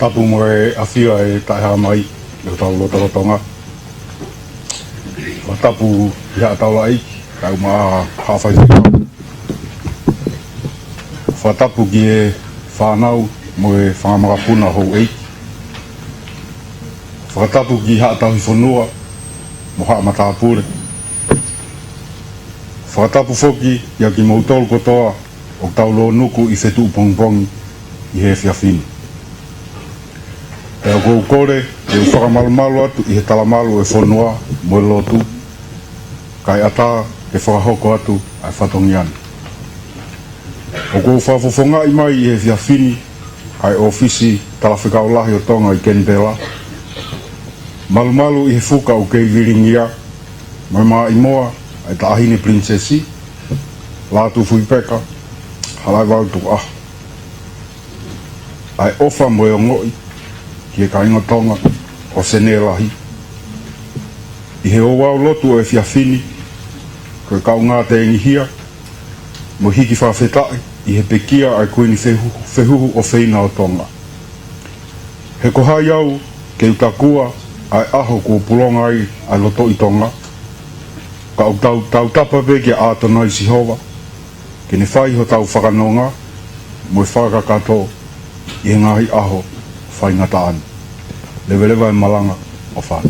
Tapu mo e ʻafio ʻa e Taʻehāmai ʻi hotau lotolotonga. Fakatapu ki Haʻa Taulaʻeiki, kae ʻumaʻā Haʻa Faifekau. Fakatapu ki he fānau mo e fanga makapuna houʻeiki. Fakatapu ki Haʻa Tauhi Fonua mo Haʻa Matāpule. Fakatapu foki kia kimoutolu kotoa ʻoku tau lōnuku ʻi fetuʻu pongipongi ʻi he efiafi ni. Pea ʻoku ou kole ke u fakamalumalu atu ʻi he talamalu ʻo e fonua mo e lotu, kae ʻatā ke fakahoko atu ʻa e fatongia ni. ʻOku ou fakafofongaʻi mai ʻi he efiafi ni ʻa e ʻōfisi Talafekau Lahi ʻo Tonga ʻi Kenipela, malumalu ʻi he fuka ʻoku kei vilingia, mo e maʻimoa ʻa e Taʻahine Pilinisesi, Lātūfuipeka Halaevalu Tukuʻaho. ʻA e ʻofa mo e ongoʻi ki he kāinga Tonga ʻo Senē Lahi. ʻI he ouau lotu ʻo e efiafi ni, ko e kaungā tengihia mo e hiki fakafetaʻi ʻi he pekia ʻa e Kuini Fehu-, Fehuhu ʻofeina ʻo Tonga. He ko hai au ke u takua ʻa e ʻaho kuo pulonga ai ʻa e lotoʻi Tonga, ka ʻoku tau tautapa pē kia ʻAtonai Sihova, ke ne fai hotau fakanonga mo e fakakakato ʻi he ngaahi ʻaho faingataʻa ni. Leveleva e malanga ʻo fai.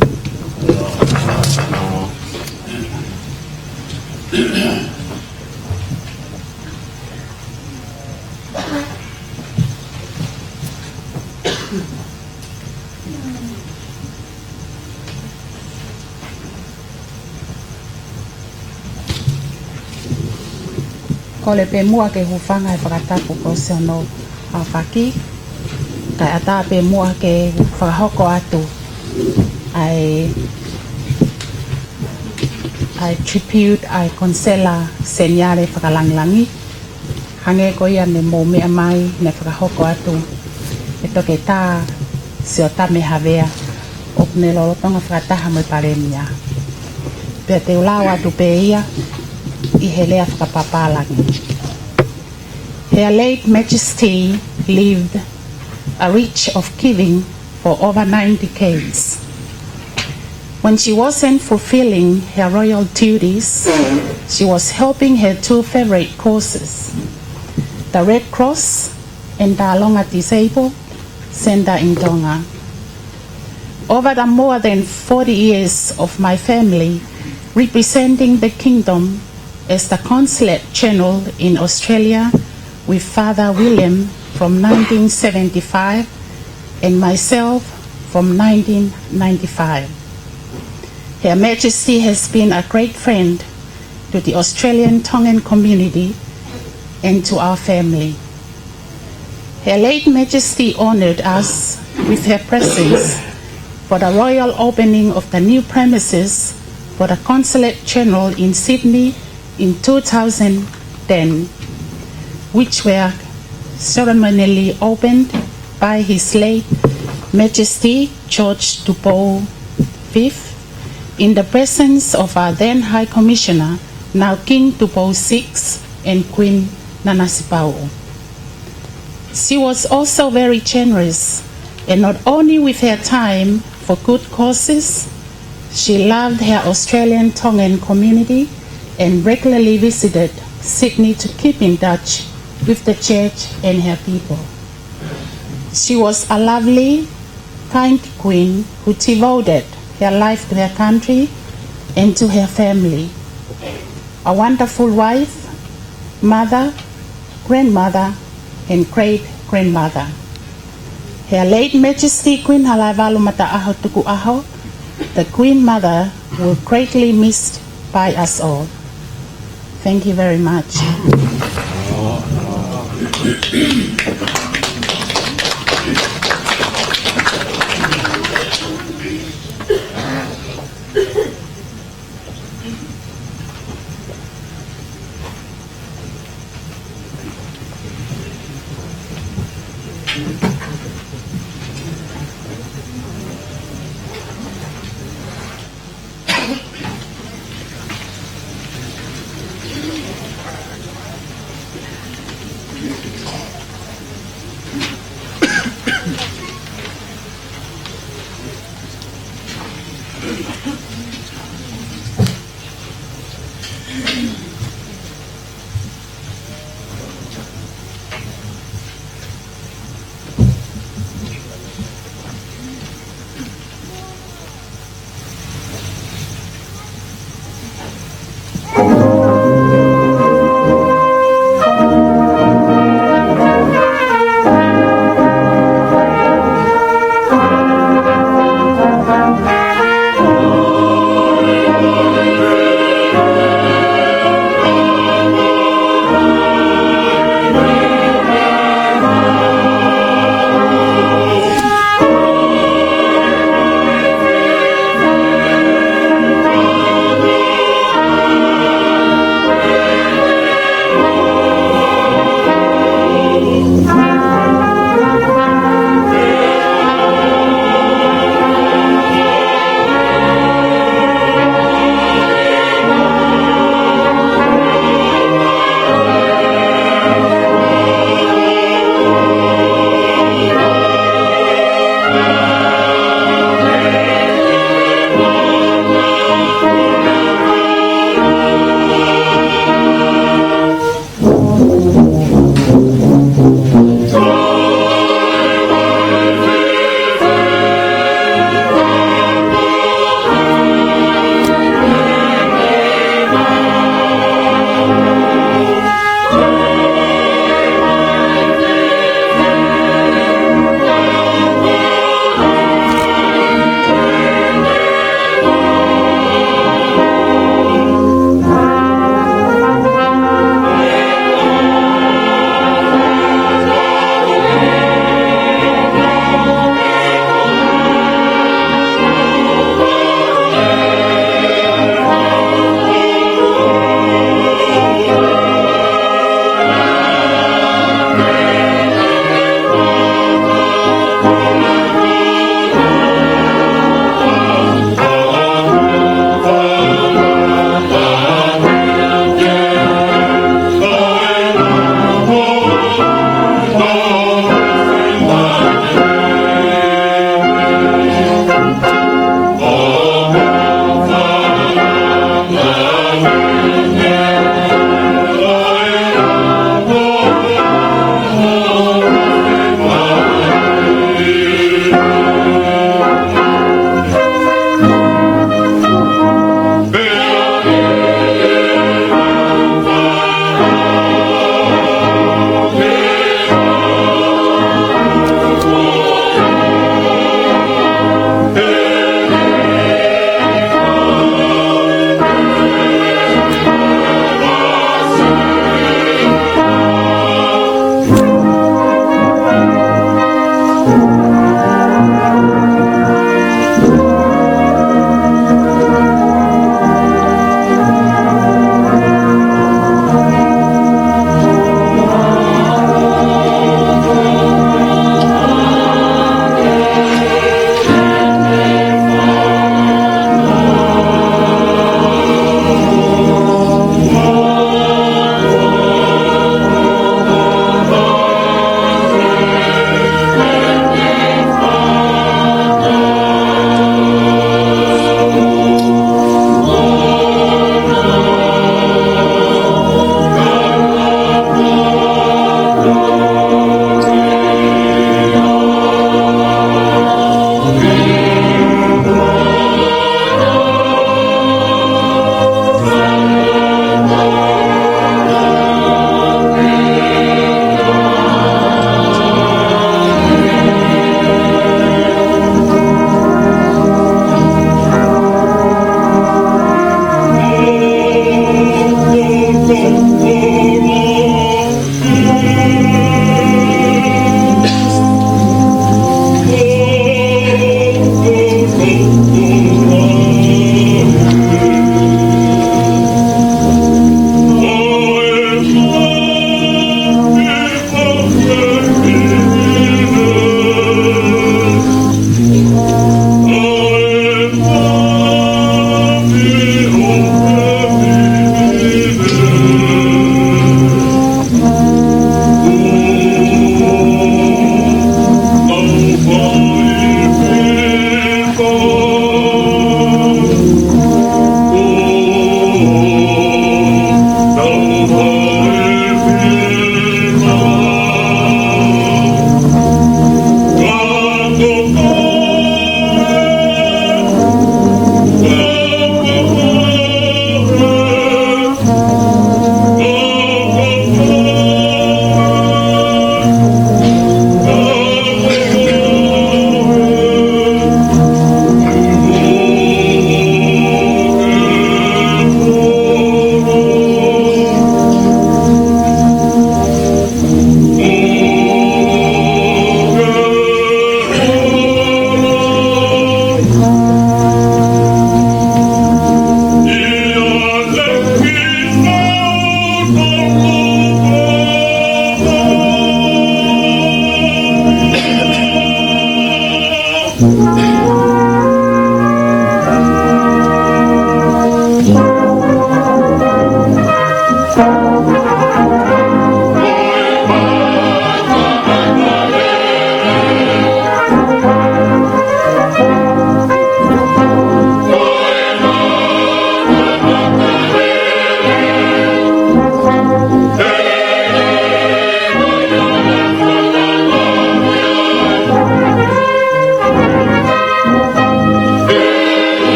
Kole pē muʻa ke u hūfanga he fakatapu ko Siono Haofaki, kae ʻatā pē muʻa ke u fakahoko atu ʻa e, ʻa e tribute ʻa e Konisela Seniale Fakalangilangi, hangē ko ia ne mou meʻa mai ne fakahoko atu ʻe Toketā Siotame Havea, ʻoku ne lolotonga fakataha mo e Palēmia. Pea te u lau atu pē ia ʻi he lea fakapapālangi. Her late Majesty lived a rich of giving for over nine decades. When she wasn't fulfilling her royal duties, she was helping her two favorite causes, the Red Cross and the Taonga Disabled Center in Tonga. Over the more than forty years of my family representing the kingdom as the Consulate General in Australia with Father William from nineteen seventy-five and myself from nineteen ninety-five. Her Majesty has been a great friend to the Australian Tongan community and to our family. Her late Majesty honoured us with her presence for the royal opening of the new premises for the Consulate General in Sydney in two thousand ten, which were ceremonially opened by His late Majesty George Tupou Fifth in the presence of our then High Commissioner, now King Tupou Six, and Queen Nanasipauʻu. She was also very generous, and not only with her time for good causes, she loved her Australian Tongan community and regularly visited Sydney to keep in touch with the church and her people. She was a lovely, kind queen who devoted her life to her country and to her family. A wonderful wife, mother, grandmother, and great-grandmother. Her late Majesty Queen Halaevalu Mataʻaho Tukuʻaho, the Queen Mother, will greatly missed by us all. Thank you very much.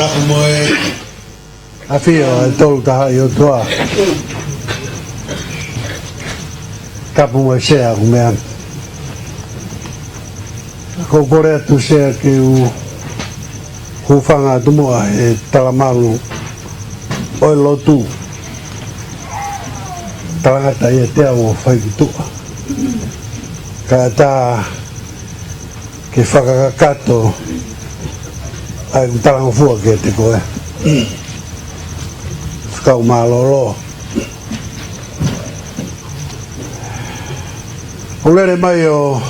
Tapu mo e ʻafio ʻa e Tolu Tahaʻi ʻOtua. Tapu mo e Sea ʻoku meʻa ni. Ko e kole atu Sea ke u hūfanga atu muʻa he talamalu ʻo e lotu. Talangata ia te au ʻo fai ki tuʻa. Kae ʻatā ke fakakakato ʻa ʻeku talangofua kiate koe. Fakau mālōlō. ʻOku lele mai ʻo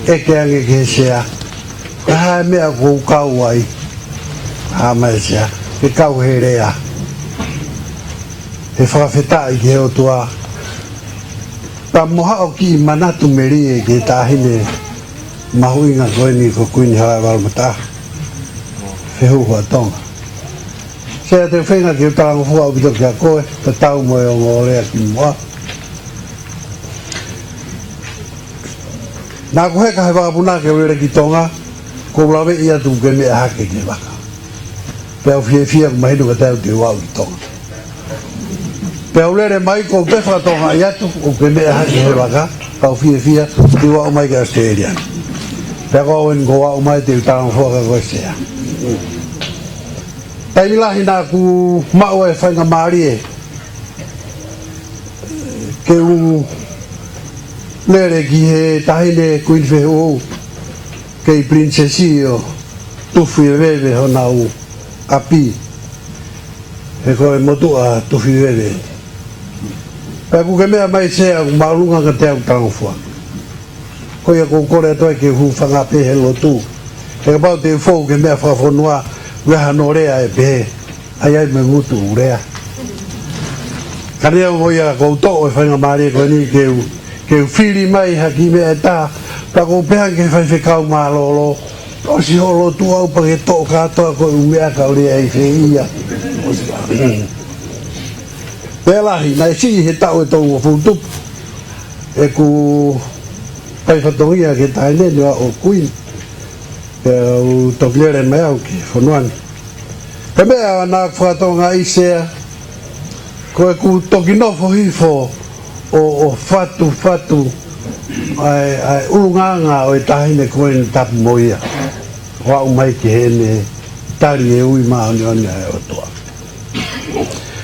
ʻeke ange ki he Sea, ko e hā e meʻa ʻoku ou kau ai? Hā mai Sea, ke kau he lea. He fakafetaʻi ki he ʻOtua. Pea mo haʻo kiʻi manatu melie ki he taʻahine mahuʻinga ko eni ko Kuini Halaevalu Mataʻaho. Fehuhu ʻa Tonga. Sea, te u feinga ke u talangofua ʻaupito kiate koe, tatau mo e ongo lea kimuʻa. Naʻa ku heka he vakapuna ke u lele ki Tonga, ʻoku ou laveʻi atu ke meʻa hake ki he vaka. Pea u fiefia ʻoku mahino ka te u aʻu ki Tonga. Pea u lele mai ʻoku ou toe fakatongaʻi atu ʻoku ke meʻa hake he vaka, pea u fiefia te u aʻu mai ki ʻAositelēlia. Pea ko au eni kuo u aʻu mai, te u talangofua kia koe Sea. Taimi lahi naʻa ku maʻu e faingamālie ke u lele ki he taʻahine Kuini Fehuhu, kei Pilinisesi ʻo Tufuiveve honau ʻapi, he ko e motuʻa Tufuiveve. Pea ʻoku ke meʻa mai Sea, ʻoku māʻolunga ka te u talangofua. Ko ia ʻoku ou kole atu ai ke u hūfanga pē he lotu. He kapau te u fou ki he meʻa fakafonua, ʻoku ʻi ai hano lea ʻe pehē, ʻai ai mo e ngutu ʻoku lea. Ka neongo ia, ʻoku ou toʻo e faingamālie ko eni ke u ke u fili mai ha kiʻi meʻa ʻe taha, pea ʻoku ou pehē ange ki he faifekau mālōlō, ʻosi hoʻo lotu ʻaʻau pea ke toʻo kātoa ko e ʻū meʻa ka u lea ai fē ia. Pea lahi, naʻe siʻi he taʻu ʻe tolungofulu tupu ʻeku fai fatongia ki he taʻahine ni ʻo aʻu ʻo Kuini. Pea u toki lele mai au ki he fonua ni. Ko e meʻa naʻá ku fakatokangaʻi, Sea, ko ʻeku toki nofo hifo ʻo, ʻo fatufatu ʻa e, ʻa e ʻulungaanga ʻo e taʻahine ko eni, tapu mo ia, ʻo aʻu mai ki heʻene tali e ui māʻoniʻoni ʻa e ʻOtua.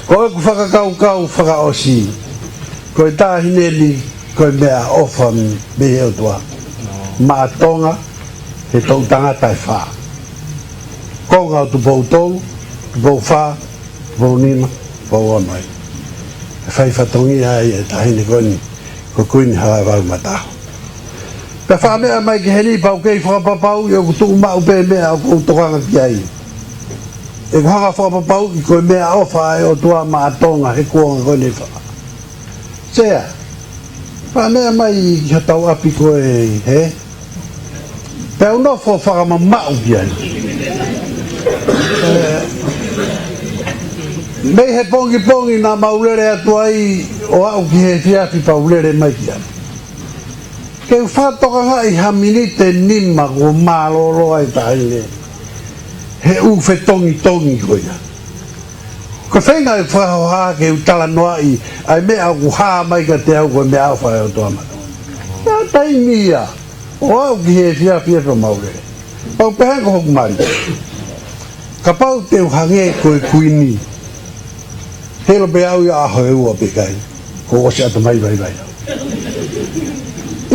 Ko ʻeku fakakaukau fakaʻosi, ko e taʻahine ni ko e meʻaʻofa mei he ʻOtua maʻa Tonga he toʻu tangata ʻe fā. Konga ʻo Tupou Tolu, Tupou Fā, Tupou Nima, Tupou Ono ai. ʻE fai fatongia ai e taʻahine ko eni, ko Kuini Halaevalu Mataho. Pea fakameʻa mai ki heni pea u kei fakapapauʻi ʻoku tuʻu maʻu pē meʻa ʻoku ou tokanga ki ai. ʻE, ko e hanga fakapapauʻi ko e meʻaʻofa ʻa e ʻOtua maʻa Tonga he kuonga ko eni ʻe fā. Sea, fakameʻa mai ki hotau ʻapi ko ē, hē? Pea u nofo fakamamaʻu ki ai. ʻE, mei he pongipongi naʻa mau lele atu ai ʻo aʻu ki he efiafi pea u lele mai ki ai. Ke u fakatokangaʻi ha miniti ʻe nima kuo mālōlō ai e taʻahine he ʻū fetongitongi ko ia. Ko e feinga ʻeku fakahohaʻa ke u talanoaʻi ʻa e meʻa ʻoku hā mai kiate au ko e meʻaʻofa ʻa e ʻOtua maʻa Tonga. Naʻe taimi ia ʻo aʻu ki he efiafi ʻo mau lele. Pea u pehē ange ki hoku mali, kapau te u hangē ko e Kuini, heʻilo pē au ia ʻaho ʻe ua pe ʻikai, kuo ʻosi ʻatamai vaivai au.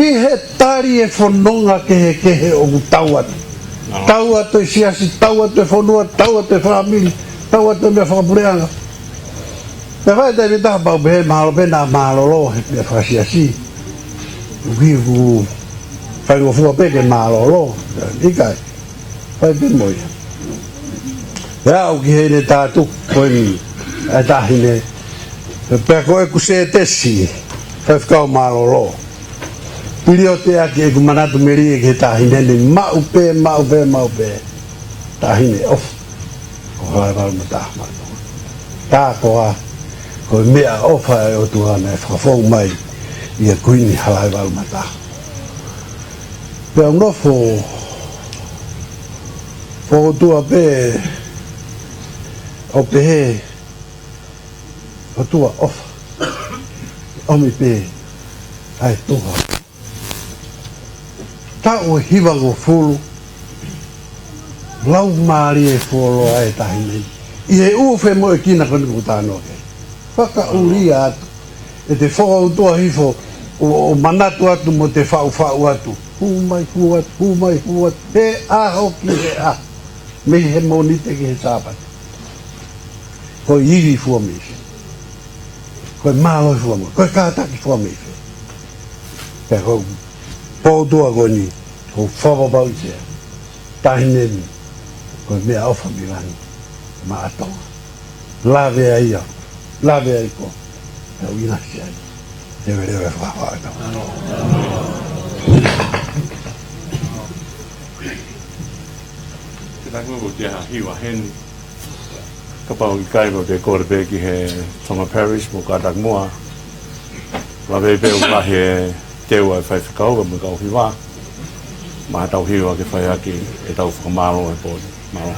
ʻI he tali e fononga kehekehe ʻoku tau atu. Tau atu e siasi, tau atu e fonua, tau atu e fāmili, tau atu e meʻa fakapuleʻanga. Pea fai e taimi ʻe taha pea u pehē mahalo pē naʻa mālōlō he meʻa fakasiasi. ʻOku ou faingofua pē ke mālōlō. ʻIkai. Fai pē mo ia. Pea aʻu ki heʻene tātuku ko eni ʻa e taʻahine. Pea ko ʻeku sētesi, faifekau mālōlō, piliote ʻaki ʻeku manatu melie ki he taʻahine ni, maʻu pē, maʻu pē, maʻu pē. Taʻahine ʻofa ko Halaevalu Mataho maʻa Tonga. Tā koā ko e meʻaʻofa ʻa e ʻOtua naʻe fakafou mai ʻia Kuini Halaevalu Mataho. Pea u nofo fokotuʻa pē ʻo pehē, ʻOtua ʻofa, ʻomi pē ʻa e tuha. Taʻu ʻe hivangofulu, laumālie fuoloa e taʻahine ni ʻi he ʻū femoʻuekina ko eni ʻoku ou talanoa ki ai. Fakaʻulia atu ʻete fokoutua hifo ʻo, ʻo manatu atu mo te faʻufaʻu atu. Hū mai, hū atu, hū mai, hū atu. He ʻaho ki he ʻaho. Mei he Mōnite ki he Sāpate. Ko e ivi fua mei fē? Ko e mālohi fua mei fē? Ko e kātaki fua mei fē? Pea ko e fokoutua ko eni, ʻoku ou fakapapauʻi, Sea, taʻahine ni ko e meʻaʻofa mei langi maʻa Tonga. Lave ai au, lave ai koe, pea u ʻinasi ai. Leveleva e fakahohaʻa ʻetau. Ke taku ko e ʻai ha hiva heni. Kapau ʻe ʻikai, ko e kole pē ki he Tonga Parish mo Kātaki Muʻa. Lave pē ʻoku lahi e teu ʻa e faifekau mo e kau hiva. Maʻa haʻatau hiva ke fai ʻaki ʻetau fakamālō he pō ni. Mālō.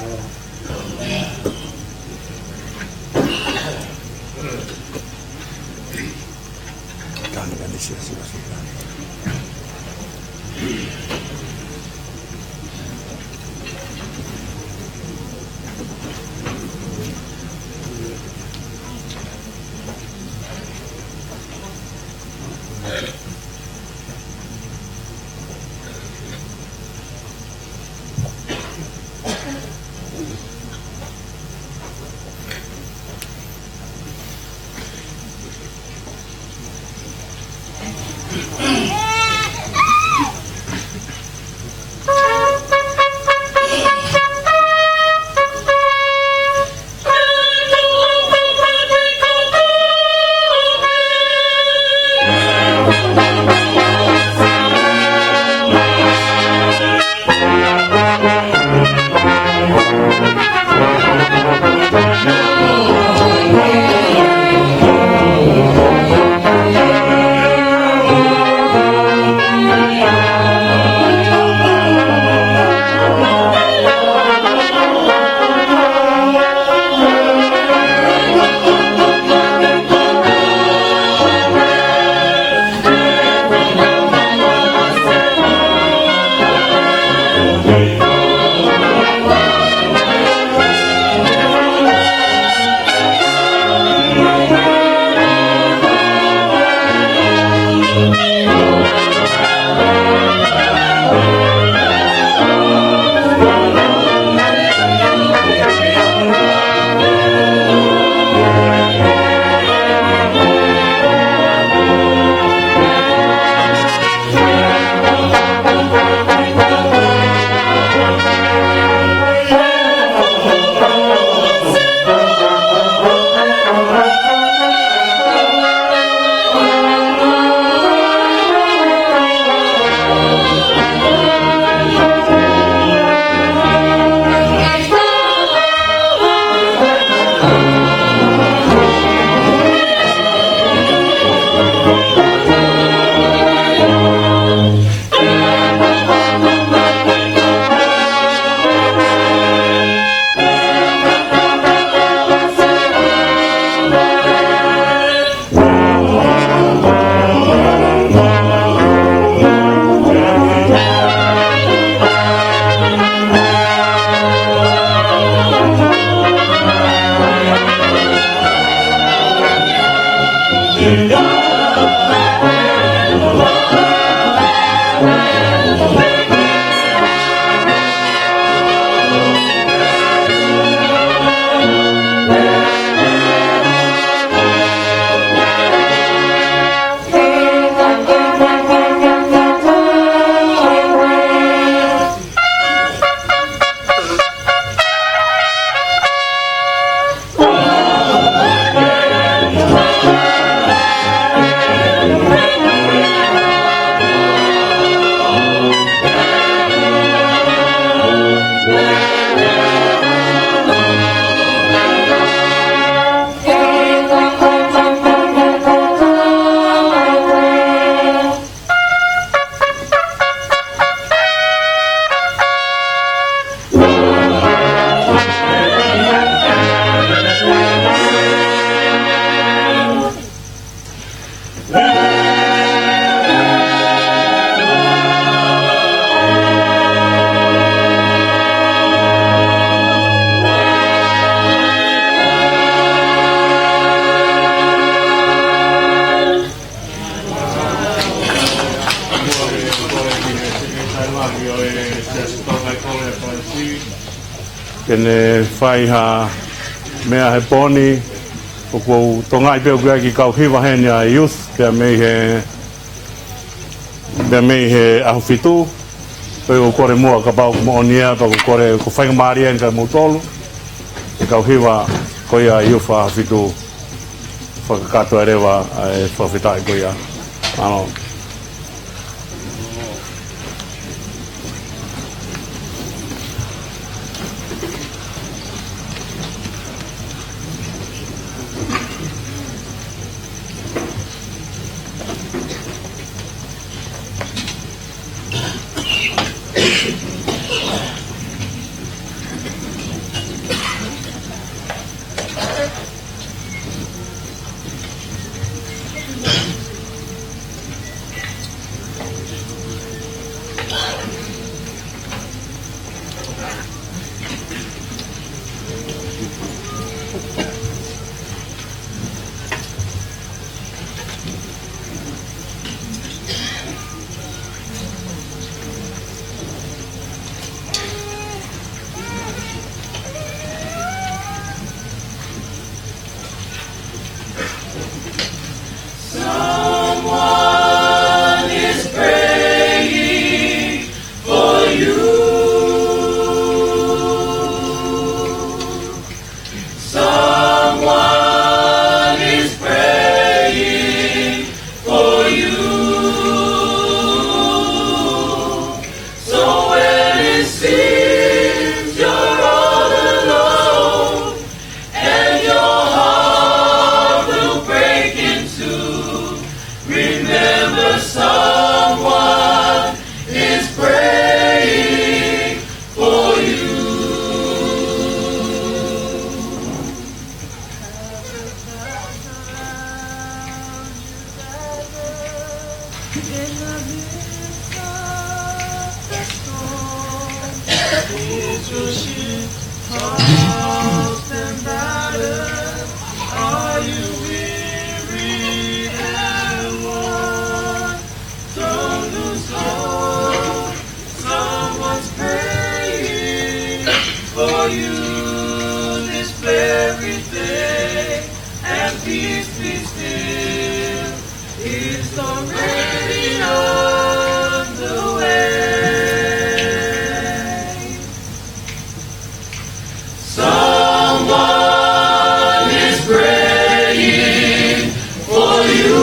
Ke ne fai ha meʻa he pō ni, ʻoku ou tokangaʻi pē ʻoku ʻi ai e kiʻi kau hiva heni ʻa e youth, pea mei he, pea mei he ʻAhofitu, pea ʻoku ou kole muʻa kapau ʻoku moʻoni ia, pea ʻoku ou kole, ko e faingamālie eni kia moutolu, e kau hiva ko ia ʻa e youth ʻa e ʻAhofitu, fakakakato ai leva ʻa e fakafetaʻi ko ia. Mālō. Someone is praying for you. Someone is praying for you. So when it seems you're all alone and your heart will break in two, remember someone is praying for you. In the midst of the storm, is your ship tossed and battered? Are you weary and worn? Don't lose hope. Someone's praying for you this very day, and peace be still, it's already on the way. Someone is praying for you.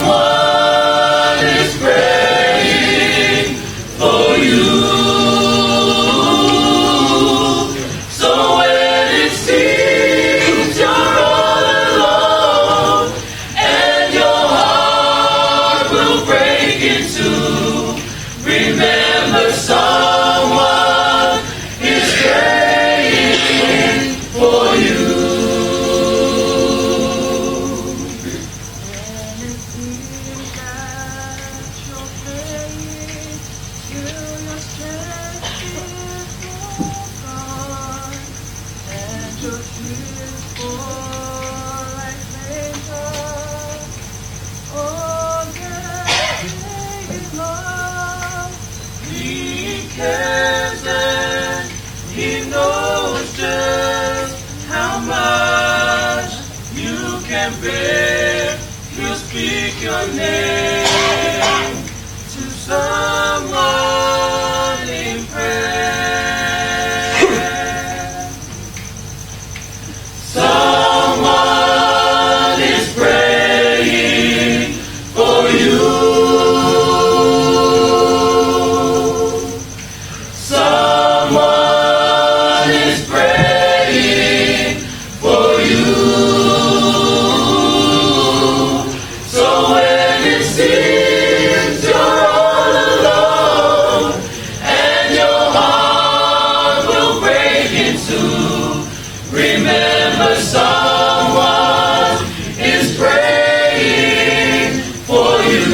Someone is praying for you. So when it seems you're all alone and your heart will break in two, remember someone is praying for you. When it seems that you're praying till your strength is all gone and your tears fall like raindrops on the painted wall. He cares and he knows just how much you can bear. He'll speak your name to someone in prayer. Someone is praying for you. Someone is praying for you. So when it seems you're all alone and your heart will break in two, remember someone is praying for you.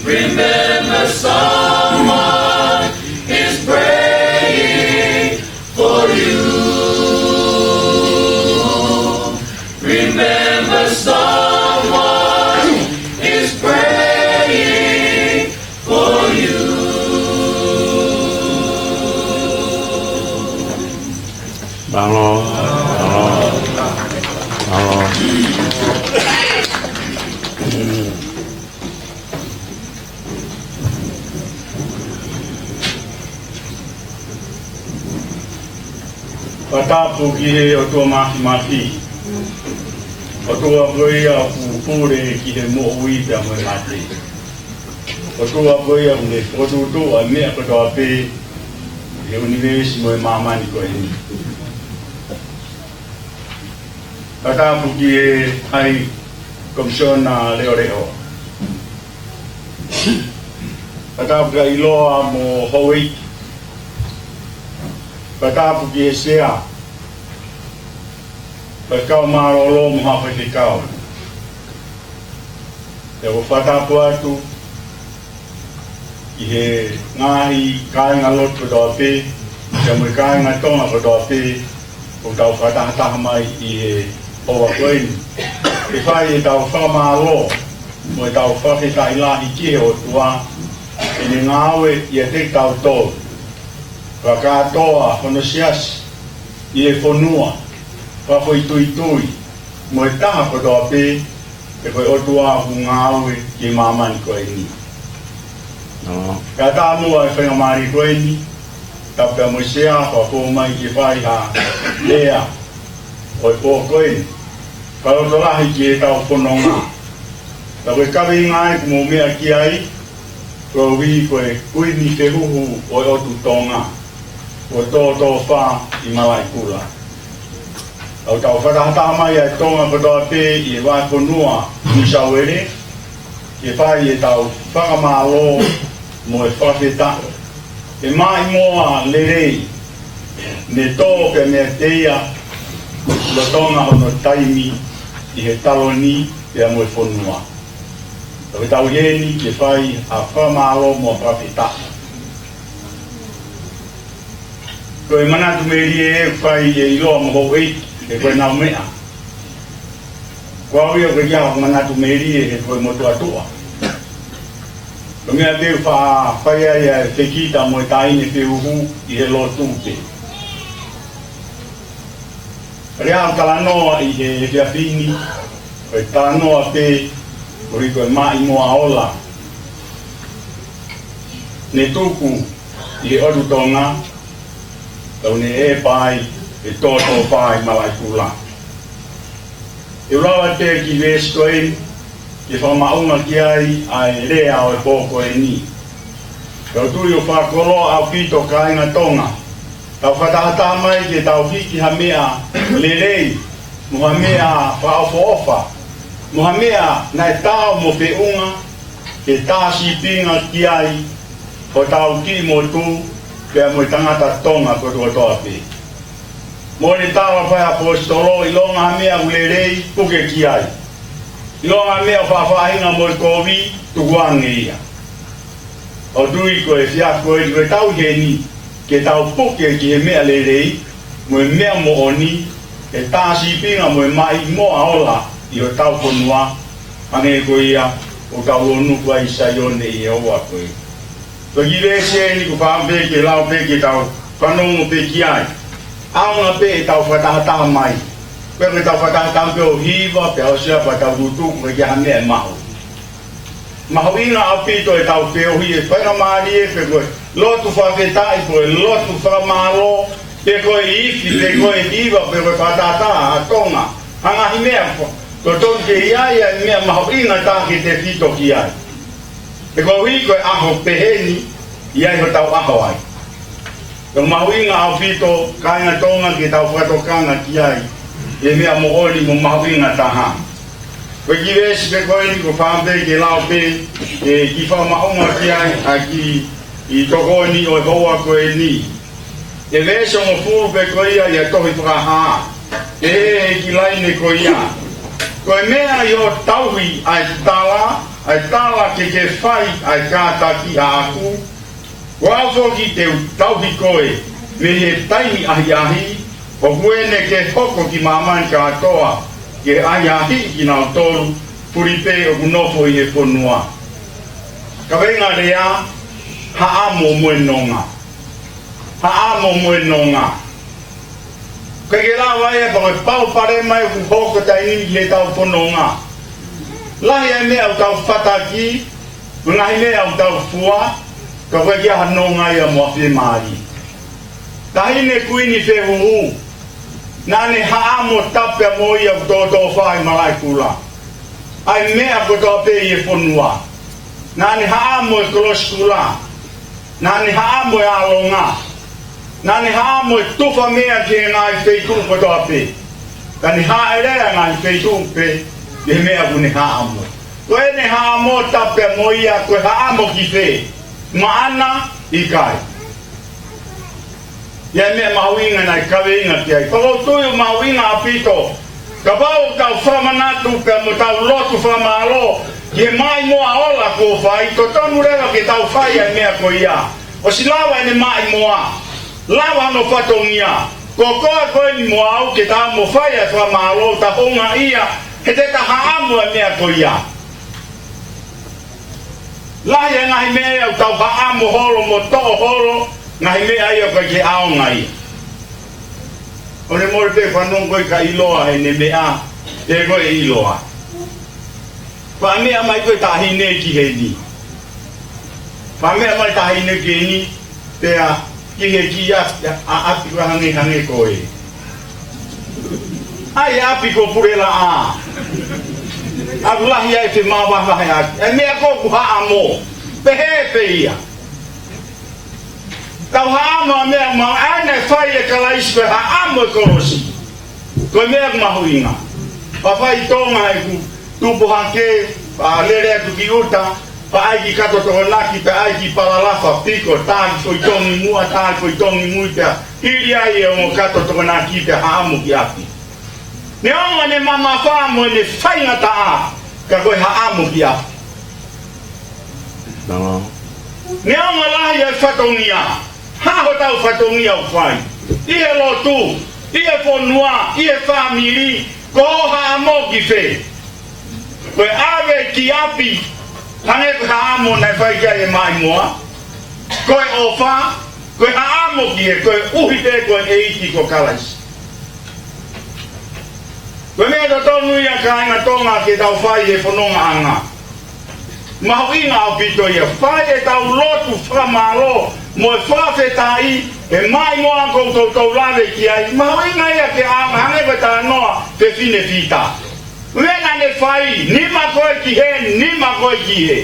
Remember someone is praying for you. Fakatapu ki he ʻOtua Māfimafi. ʻOtua ko ia ʻoku pule ki he moʻui pea mo e mate. ʻOtua ko ia ʻoku ne fokotuʻutuʻu ʻa e meʻa kotoa pē ʻi he ʻunivēsi mo e māmani ko eni. Fakatapu ki he High Commissioner Leʻoleʻo. Fakatapu kia ʻIloa mo Houʻeiki. Fakatapu ki he Sea, Faifekau Mālōlō mo Haʻa Faifekau. Pea ʻoku ou fakatapu atu ki he ngaahi kāingalotu kotoa pē, pea mo e kāinga Tonga kotoa pē, ʻoku tau fakatahataha mai ʻi he houa ko eni ke fai ʻetau fakamālō mo ʻetau fakafetaʻi lahi ki he ʻOtua, ʻi heʻene ngāue ʻiate kitautolu, fakakātoa hono siasi ʻi he fonua, fakafoʻituitui, mo e taha kotoa pē, he ko e ʻOtua ʻoku ngāue ki he māmani ko eni. ʻO. Kae ʻatā muʻa e faingamālie ko eni, tapu pea mo e Sea, fakafou mai ke fai ha lea ʻo e pō ko eni. Fakalotolahi ki heʻetau fononga. Ka ko e kaveinga ia ʻoku mou meʻa ki ai, koeʻuhi ko e Kuini Fehuhu ʻo e ʻOtu Tonga, ko Tōtōfā ʻi Malaʻekula. ʻOku tau fakatahataha mai ʻa e Tonga kotoa pē ʻi he vahefonua Nuʻusila ke fai ʻetau fakamālō mo e fakafetaʻi he maʻimoa lelei ne tō pea meiate ia lolotonga hono taimi ʻi he taloni pea mo e fonua. ʻOku tau ʻi heni ke fai ʻa e fakamālō mo e fakafetaʻi. Ko e manatu melie ʻe fai ʻe ʻIloa mo Houʻeiki, he ko ʻenau meʻa. Ko au ia ʻoku ʻikai ke u manatu melie he ko e motuʻa tuʻa. Ko e meʻa pē ʻoku fa-, fai ai ʻa e fekita mo e taʻahine fehuhu ʻi he lotu pē. Pea ʻoku ou talanoa ʻi he efiafi ni, ko e talanoa pē, koeʻuhi ko e maʻimoa ola ne tuku ʻi he ʻOtu Tonga, ʻoku ne ʻepa ai ʻe Tōtōfā ʻi Malaʻekula. ʻE lava pē ki he veesi ko eni, ke fakamaʻunga ki ai ʻa e lea ʻo e pō ko eni. Ka ʻoku ou tui ʻoku fakakoloa ʻaupito kāinga Tonga, tau fakatahataha mai ke tau hiki ha meʻa lelei, mo ha meʻa fakaʻofoʻofa, mo ha meʻa naʻe taau mo feʻunga, ke tā sīpinga ki ai hotau kiʻi motu, pea mo e tangata Tonga kotoa kotoa pē. Mo ne tala fai ʻaposetolo, ʻilonga ha meʻa ʻoku lelei, puke ki ai. ʻIlonga ha meʻa ʻoku faʻafaʻahinga mo e kovi, tukuange ia. ʻOku ou tui ko e efiafi ko eni ʻoku tau ʻi heni, ke tau puke ki he meʻa lelei, mo e meʻa moʻoni, he tā sīpinga mo e maʻimoa ola ʻi hotau fonua, hangē ko ia ʻoku tau ʻunu ko ē ʻi Saione ʻi he houa ko ē. Ko e kiʻi veesi eni ʻoku ou fakaʻamu pē ke lau pē ke tau fanongo pē ki ai. ʻAonga pē ʻetau fakatahataha mai. Pea ke tau fakatahataha pē ʻo hiva, pea ʻosi ia pea tau tutuku, ʻikai ha meʻa ʻe maʻu. Mahuʻinga ʻaupito ʻetau feohi, ʻe faingamālie pē ko e lotu fakafetaʻi, ko e lotu fakamālō, pe ko e ifi, pe ko e hiva, pe ko e fakatahataha ʻa Tonga. Ha ngaahi meʻa ko, ko tonu ke ʻi ai ʻa e meʻa mahuʻinga taha ke tefito ki ai. He koeʻuhi ko e ʻaho pehē ni, ʻi ai hotau ʻaho ai. Ko e mahuʻinga ʻaupito, kāinga Tonga, ke tau fakatokanga ki ai, ʻi he meʻa moʻoni mo mahuʻinga taha. Ko e kiʻi veesi pē ko eni ʻoku ou fakaʻamu pē ke lau pē, ke kiʻi fakamaʻunga ki ai, ʻa e kiʻi tokoni ʻo e houa ko eni. ʻE veesi hongofulu pē ko ia ʻi he tohi Fakahā. ʻE he kiʻi laine ko ia. Ko e meʻa ʻi hoʻo tauhi ʻa e tala, ʻa e tala ke ke fai ʻa e kātaki ʻaʻaku, ko au foki te u tauhi koe mei he taimi ʻahiʻahi, ʻoku ʻi ai ke hoko ki māmani kātoa, ke ʻahiʻahiʻi kinautolu, puli pē ʻoku nofo ʻi he fonua. Kaveinga lea, haʻamo mo e nonga. Haʻamo mo e nonga. ʻIkai ke lava ia, pea ko e palopalema ia ʻoku hoko he taimi ni ki heʻetau fononga. Lahi e meʻa ʻoku tau fataki, mo e ngaahi meʻa ʻoku tau fua, ka ʻoku ʻikai ke ʻi ai ha nonga ia mo ha fiemālie. Taʻahine Kuini Fehuhu, naʻa ne haʻamo tapu pea mo ia ʻoku tōtōfā ʻi Malaʻekula ʻa e meʻa kotoa pē ʻi he fonua. Naʻa ne haʻamo e kolosi kula. Naʻa ne haʻamo e ʻālonga. Naʻa ne haʻamo e tufa meʻa ki he ngaahi feituʻu kotoa pē. Ka ne hāʻele ʻa e ngaahi feituʻu pē ʻi he meʻa ʻoku ne haʻamo. Ko ʻene haʻamo tapu pea mo ia, ko e haʻamo ki fē? Maʻana? ʻIkai. ʻI ai e meʻa mahuʻinga naʻe kaveinga ki ai. Pea ʻoku ou tui ʻoku mahuʻinga ʻaupito, kapau ʻoku tau fakamanatu pea mo tau lotu fakamālō ki he maʻimoa ola kuo fai, totonu leva ke tau fai ʻa e meʻa ko ia. ʻOsi lava ʻene maʻimoa, lava hono fatongia. Ko koe ko eni mo au, ke tau mo fai ʻa e fakamālō, tau houngaʻia he te ta haʻamo ʻa e meʻa ko ia. Lahi e ngaahi meʻa ia ʻoku tau haʻamo holo mo toʻo holo, ngaahi meʻa ia ʻoku ʻikai ke ʻaonga ia. ʻO ne mole pē fanongo ko e ka ʻiloa heʻene meʻa, ʻe ko e ʻiloa. Fakameʻa mai ko e taʻahine ki heni. Fakameʻa mai taʻahine ki heni, pea ki he kiʻi ʻapi, ʻa, ʻapi ko e hangē, hangē ko ē. ʻAi ʻapi ko Pulelaʻā. ʻOku lahi ai e femavahevaheʻaki. E meʻa ko ē ʻoku haʻamo. Pehē pē ia. Tau haʻamo ʻa e meʻa ma, ʻa ia naʻe fai ʻe Kalaisi, ko e haʻamo e kolosi. Ko e meʻa ʻoku mahuʻinga. Pea fai ʻi Tonga ʻeku tupu hake, pea lele atu ki ʻuta, pea ʻai ki Kato Tokonaki, pea ʻai ki Palalafa, piko, tā ki Foʻi Tongi Muʻa, tā ki Foʻi Tongi Mui, pea hili ai e ongo Kato Tokonaki, pea haʻamo ki ʻapi. Neongo ʻene mamafa mo ʻene faingataʻa, ka ko e haʻamo ki ʻapi. Neongo lahi e fatongia, hā hotau fatongia ʻoku fai? ʻI he lotu, ʻi he fonua, ʻi he fāmili, ko hoʻo haʻamo ki fē? Ko e ʻave ki ʻapi, hangē ko e haʻamo naʻe fai ki ai e maʻimoa. Ko e ʻofa, ko e haʻamo ki he, koeʻuhi pē ko e ʻEiki ko Kalaisi. Ko e meʻa totonu ia kāinga Tonga ke tau fai he fonongaʻanga. Mahuʻinga ʻaupito ia, fai ʻetau lotu fakamālō mo e fakafetaʻi he maʻimoa ʻoku toutou lave ki ai. Mahuʻinga ia ke ʻaonga, hangē ko e talanoa fefine Fita. Meʻa naʻa ne fai, nima ko ē ki hē, nima ko ē ki hē.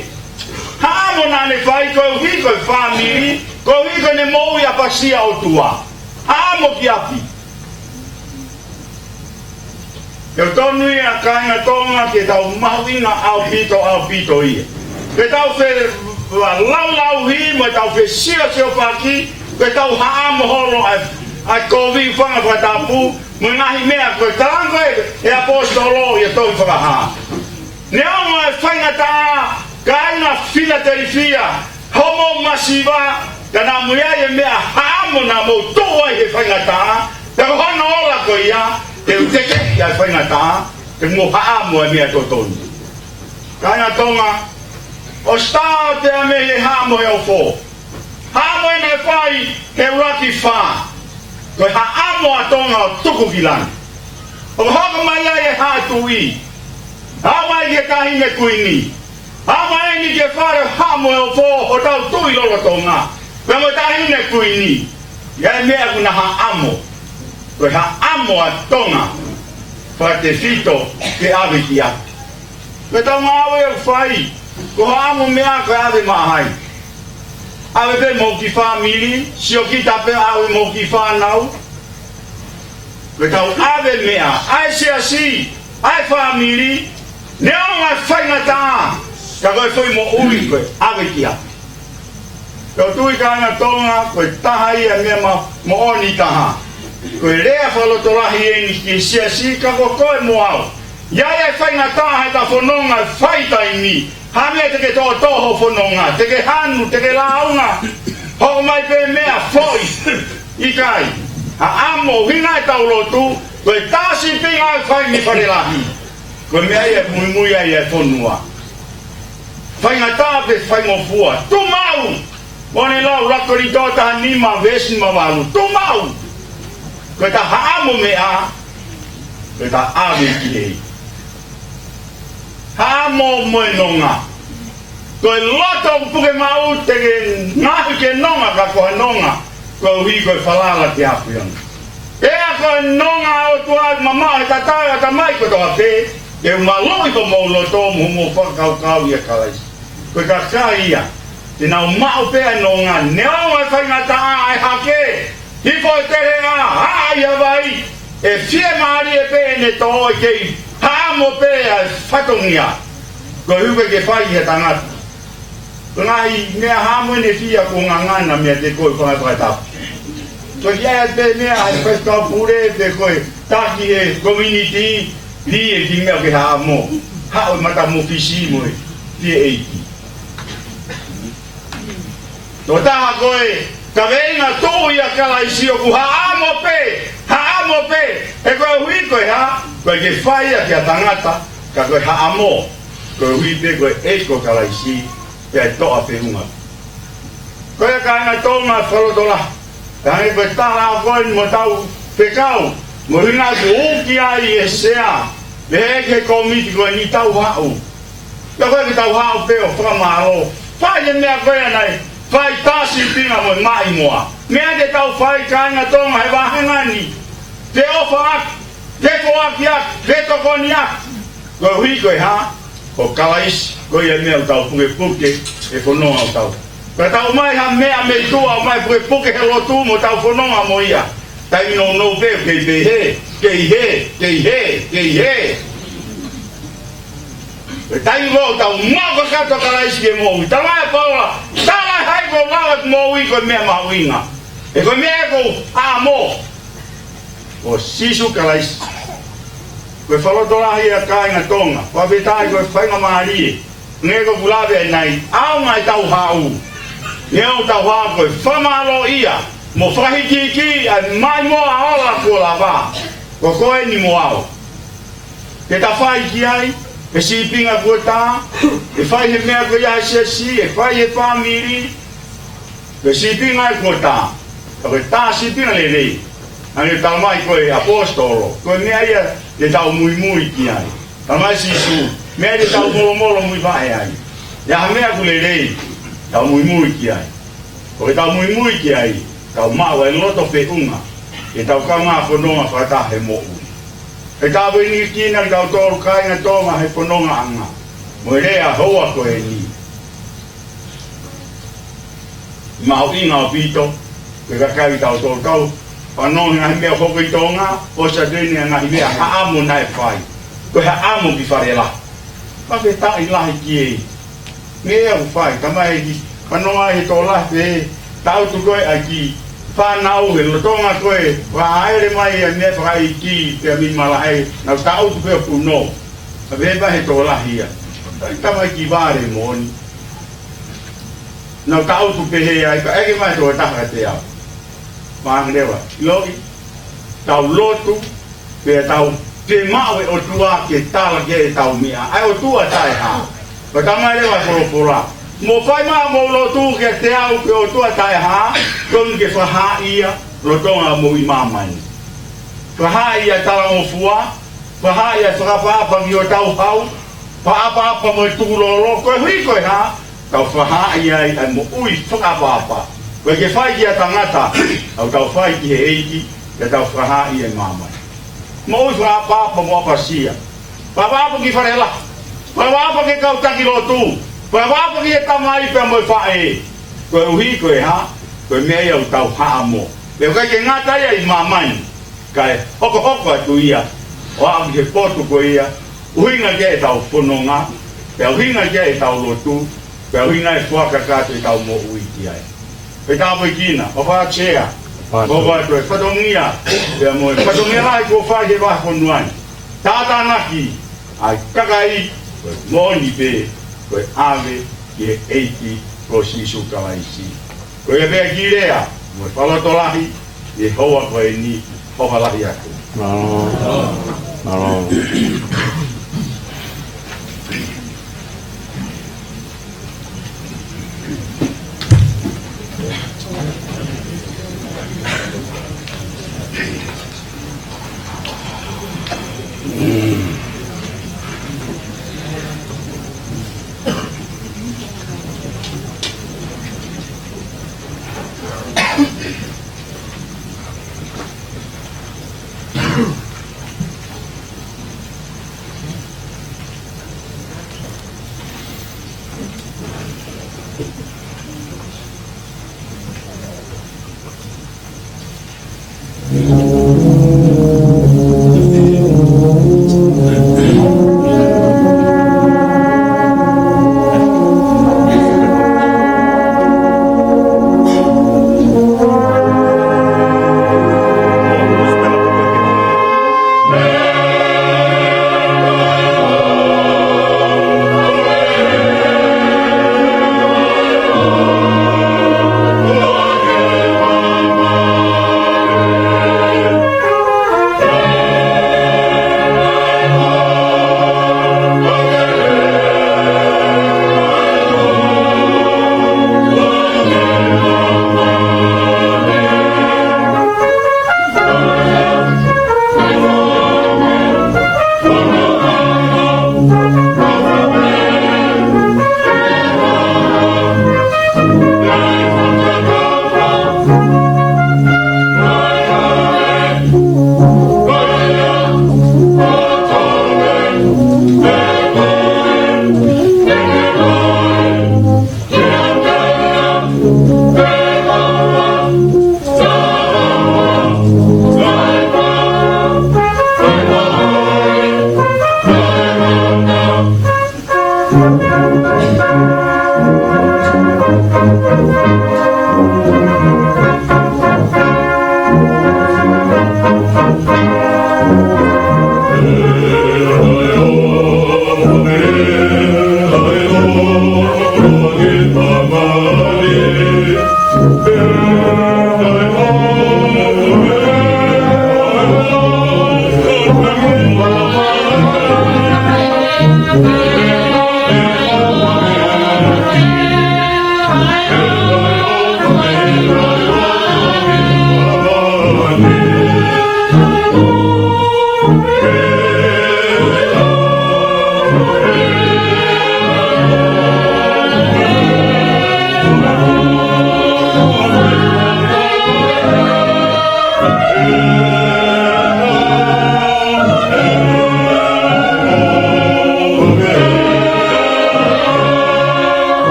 Haʻamo naʻa ne fai koeʻuhi ko e fāmili, koeʻuhi ko ʻene moʻui ʻapasia ʻOtua. Haʻamo ki ʻapi. Totonu ia kāinga Tonga ke tau mahuʻinga ʻaupito, ʻaupito ia. Ke tau felaulau hē mo tau fesiosiofaki, ke tau haʻamo holo ʻa e, ʻa e kovi fanga fakatapu, mo e ngaahi meʻa ko e talanga ʻa e ʻaposetolo ʻi he tohi Fakahā. Neongo e faingataʻa, kāinga Filatelifia, hoʻomou masiva, ka naʻa mou ʻi ai e meʻa haʻamo naʻa mou tuʻu ai he faingataʻa, pea ko hono ola ko ia, te u tekeʻi ʻa e faingataʻa, te mou haʻamo e meʻa totonu. Kāinga Tonga, ʻosi tā pea mei he haʻamo he ofo. Haʻamo ē naʻe fai he ʻuluaki fā. Ko e haʻamo ʻa Tonga ʻo tuku ki langi. ʻO hoko mai ai e haʻa tuʻi. Haʻu mai ki he taʻahine kuini. Haʻu mai eni ki he fale haʻamo he ofo hotau tuʻi lolotonga. Pea mo e taʻahine kuini. ʻI ai e meʻa ʻoku na haʻamo. Ko e haʻamo ʻa Tonga. Fakatefito ke ʻave ki ʻapi. Ko ʻetau ngāue ʻoku fai, ko e haʻamo meʻa ko e ʻave maʻa hai? ʻAve pē mo e kiʻi fāmili, siokita pē ʻave mo e kiʻi fānau. Ko ʻetau ʻave meʻa, ʻa e siasi, ʻa e fāmili, neongo e faingataʻa, ka ko e foʻi moʻui ko e ʻave ki ʻapi. Tau tui kāinga Tonga, ko e taha ia e meʻa ma-, moʻoni taha. Ko e lea fakalotolahi eni ki he siasi ka ko koe mo au. ʻI ai e faingataʻa he ta fononga fai taimi. Ha meʻa te ke toʻotoʻo ho fononga, te ke hanu, te ke lāunga. Hoko mai pē meʻa foʻi. ʻIkai. Haʻamo ʻuhinga ʻetau lotu, ko e tā sīpinga ʻe fai mei fale lahi. Ko e meʻa ia ʻe muimui ai e fonua. Faingataʻa pe faingofua. Tuʻu maʻu. Mo ne lau ʻuluaki Kolinitō taha nima veesi nima valu. Tuʻu maʻu. Ko ʻeta haʻamo meʻa, ko ʻeta ʻave ki he ʻEiki. Haʻamo mo e nonga. Ko e loto ʻoku puke maʻu te ke ngaohi ke nonga ka ko ha nonga, koeʻuhi ko e falala ki he ʻAfiona. Pea ko e nonga ʻa e ʻOtua ʻoku mamaʻo he tatau ʻa e tamai kotoa pē, ke maluʻi homou loto mo hoʻomou fakakaukau ʻia Kalaisi. Ko e kakai ia te nau maʻu pē ʻa e nonga, neongo e faingataʻa ʻa e hake, hifo e teleʻa, haʻa ʻi Havaiʻi, ʻe fiemālie pē ʻene tō, ʻe kei haʻamo pē ʻa e fatongia. Koeʻuhi ko e ke fai ʻe he tangata. Ko e ngaahi meʻa haʻamo ʻeni ʻe fiha kuo ngangana meiate koe, fanga fakatapu. Ko e ʻai pē meʻa ʻa e faifekau pule pe ko e taki ʻe kominiti, lī e kiʻi meʻa ke haʻamo. Haʻu e mata mofisi mo e fie ʻeiki. Tokotaha ko e kaveinga tuʻu ʻia Kalaisi ʻoku haʻamo pē, haʻamo pē, he koeʻuhi ko e hā, ko e ke fai ʻaki ʻa tangata, ka ko e haʻamo, koeʻuhi pē ko e ʻEiki ko Kalaisi, pea toʻa feʻunga. Ko ia kāinga Tonga fakalotolahi, ka hangē ko e tala ko eni mo ʻetau fekau, mo e ʻuhinga ʻoku uki ai e sea, pehē ki he kōmiti ko eni tau haʻu. Ka ko e ke tau haʻu pē ʻo fakamālō. Fai e meʻa ko ia naʻe fai, tā sīpinga mo e maʻimoa. Meʻa te tau fai kāinga Tonga he vāhenga ni. Feʻofaʻaki, fefoakiʻaki, fetokoniʻaki. Koeʻuhi ko e hā, ko Kalaisi, ko ia e meʻa ʻoku tau pukepuke, e fononga ʻoku tau. Ka tau ʻomai ha meʻa mei tuʻa, ʻomai pukepuke he lotu mo tau fononga mo ia. Taimi nounou pē, kei pehē, kei hē, kei hē, kei hē. Ko e taimi ʻoku tau maʻu kakato ʻa Kalaisi ke moʻui. Tala ʻe Paula, tala ʻe hai kuo maʻu ʻeku moʻui ko e meʻa mahuʻinga. He ko e meʻa ʻoku ou haʻamo, ko Sīsū Kalaisi. Ko e fakalotolahi ʻa kāinga Tonga, fakafetaʻi ko e faingamālie. Hangē ko ʻeku lave ʻanenai, ʻaonga ʻetau haʻu. Neongo ʻetau haʻu ko e fakamālōʻia mo fakahikihikiʻi ʻa e maʻimoa ʻa e ola kuo lava. Ko koe ni mo au. Ke ta fai ki ai, he sīpinga kuo tā, he fai he meʻa ko ia he siasi, he fai he fāmili, he sīpinga ʻe kuo tā, ka ko e tā sīpinga lelei, hangē tala mai ko e ʻaposetolo, ko e meʻa ia te tau muimui ki ai. Tala mai Sīsū, meʻa ia te tau molomolo muivaʻe ai. ʻI ai ha meʻa ʻoku lelei, tau muimui ki ai. ʻOku tau muimui ki ai, tau maʻu ʻa e loto feʻunga, ke tau kaungā fononga fakataha he moʻui. He tāpuekina kitautolu kāinga Tonga he fonongaʻanga. Mo e lea houa ko eni. Mahuʻinga ʻaupito, ke kakai kitautolu tau fanongo he ngaahi meʻa hoko ʻi Tonga, ʻosi atu eni ngaahi meʻa haʻamo naʻe fai. Ko e haʻamo ki fale lahi. Fakafetaʻi lahi ki he meʻa ʻoku fai, tamai ʻEiki, fanongo ai he tokolahi pē, tangutu ko ē ʻa e kiʻi fānau he lolotonga ko ē, fakaʻaele mai ʻa e meʻa fakaʻeiki, pea mei malaʻe, nau tangutu pē ʻo punou. Ka pehē mai he tokolahi ia. Tamai ʻEiki, vale moʻoni. Nau tangutu pehē ai, ka ʻeke mai ʻe he tokotaha kiate au. Māngeleva, ʻiloʻi, tau lotu, pea tau fiemaʻu e ʻOtua ke tala ki ai ʻetau meʻa. ʻA e ʻotua taʻehā. Pea talamai leva ʻe he folofola, mou fai mai hoʻomou lotu kiate au ko e ʻOtua taʻehā, tonu ke fakahaaʻi ia lolotonga homou ʻi māmani. Fakahaaʻi ʻa e talangofua, fakahaaʻi ʻa e fakaʻapaʻapa ki hotau hau, fakaʻapaʻapa mo e tukulolo, koeʻuhi ko e hā, tau fakahaaʻi ai ʻa e moʻui fakaʻapaʻapa. Ko e ke fai ki ha tangata, ʻoku tau fai ki he ʻEiki, pea tau fakahaaʻi ʻi māmani. Moʻui fakaʻapaʻapa mo ʻapasia. Fakaʻapaʻapa ki fale lahi. Fakaʻapaʻapa ki he kau taki lotu. Fakaʻapaʻapa ki he tamai pea mo e faʻē. Koeʻuhi ko e hā, ko e meʻa ia ʻoku tau haʻamo. Pea ʻoku ʻikai ke ngata ia ʻi māmani. Kae hokohoko atu ia, ʻo aʻu ki he potu ko ia, ʻuhinga ki ai ʻetau fononga, pea ʻuhinga ki ai ʻetau lotu, pea ʻuhinga e fuakaka ʻetau moʻui ki ai. Pea tāpuekina, ʻofa atu Sea, ʻofa atu e fatongia, pea mo e fatongia lahi kuo fai he vahefonua ni. Tātānaki ʻa e kakai, ko e moʻoni pē, ko e ʻave ki he ʻEiki ko Sīsū Kalaisi. Ko ia pē kiʻi lea, mo e fakalotolahi, ʻi he houa ko eni, ʻofa lahi atu. Mālō. Mālō.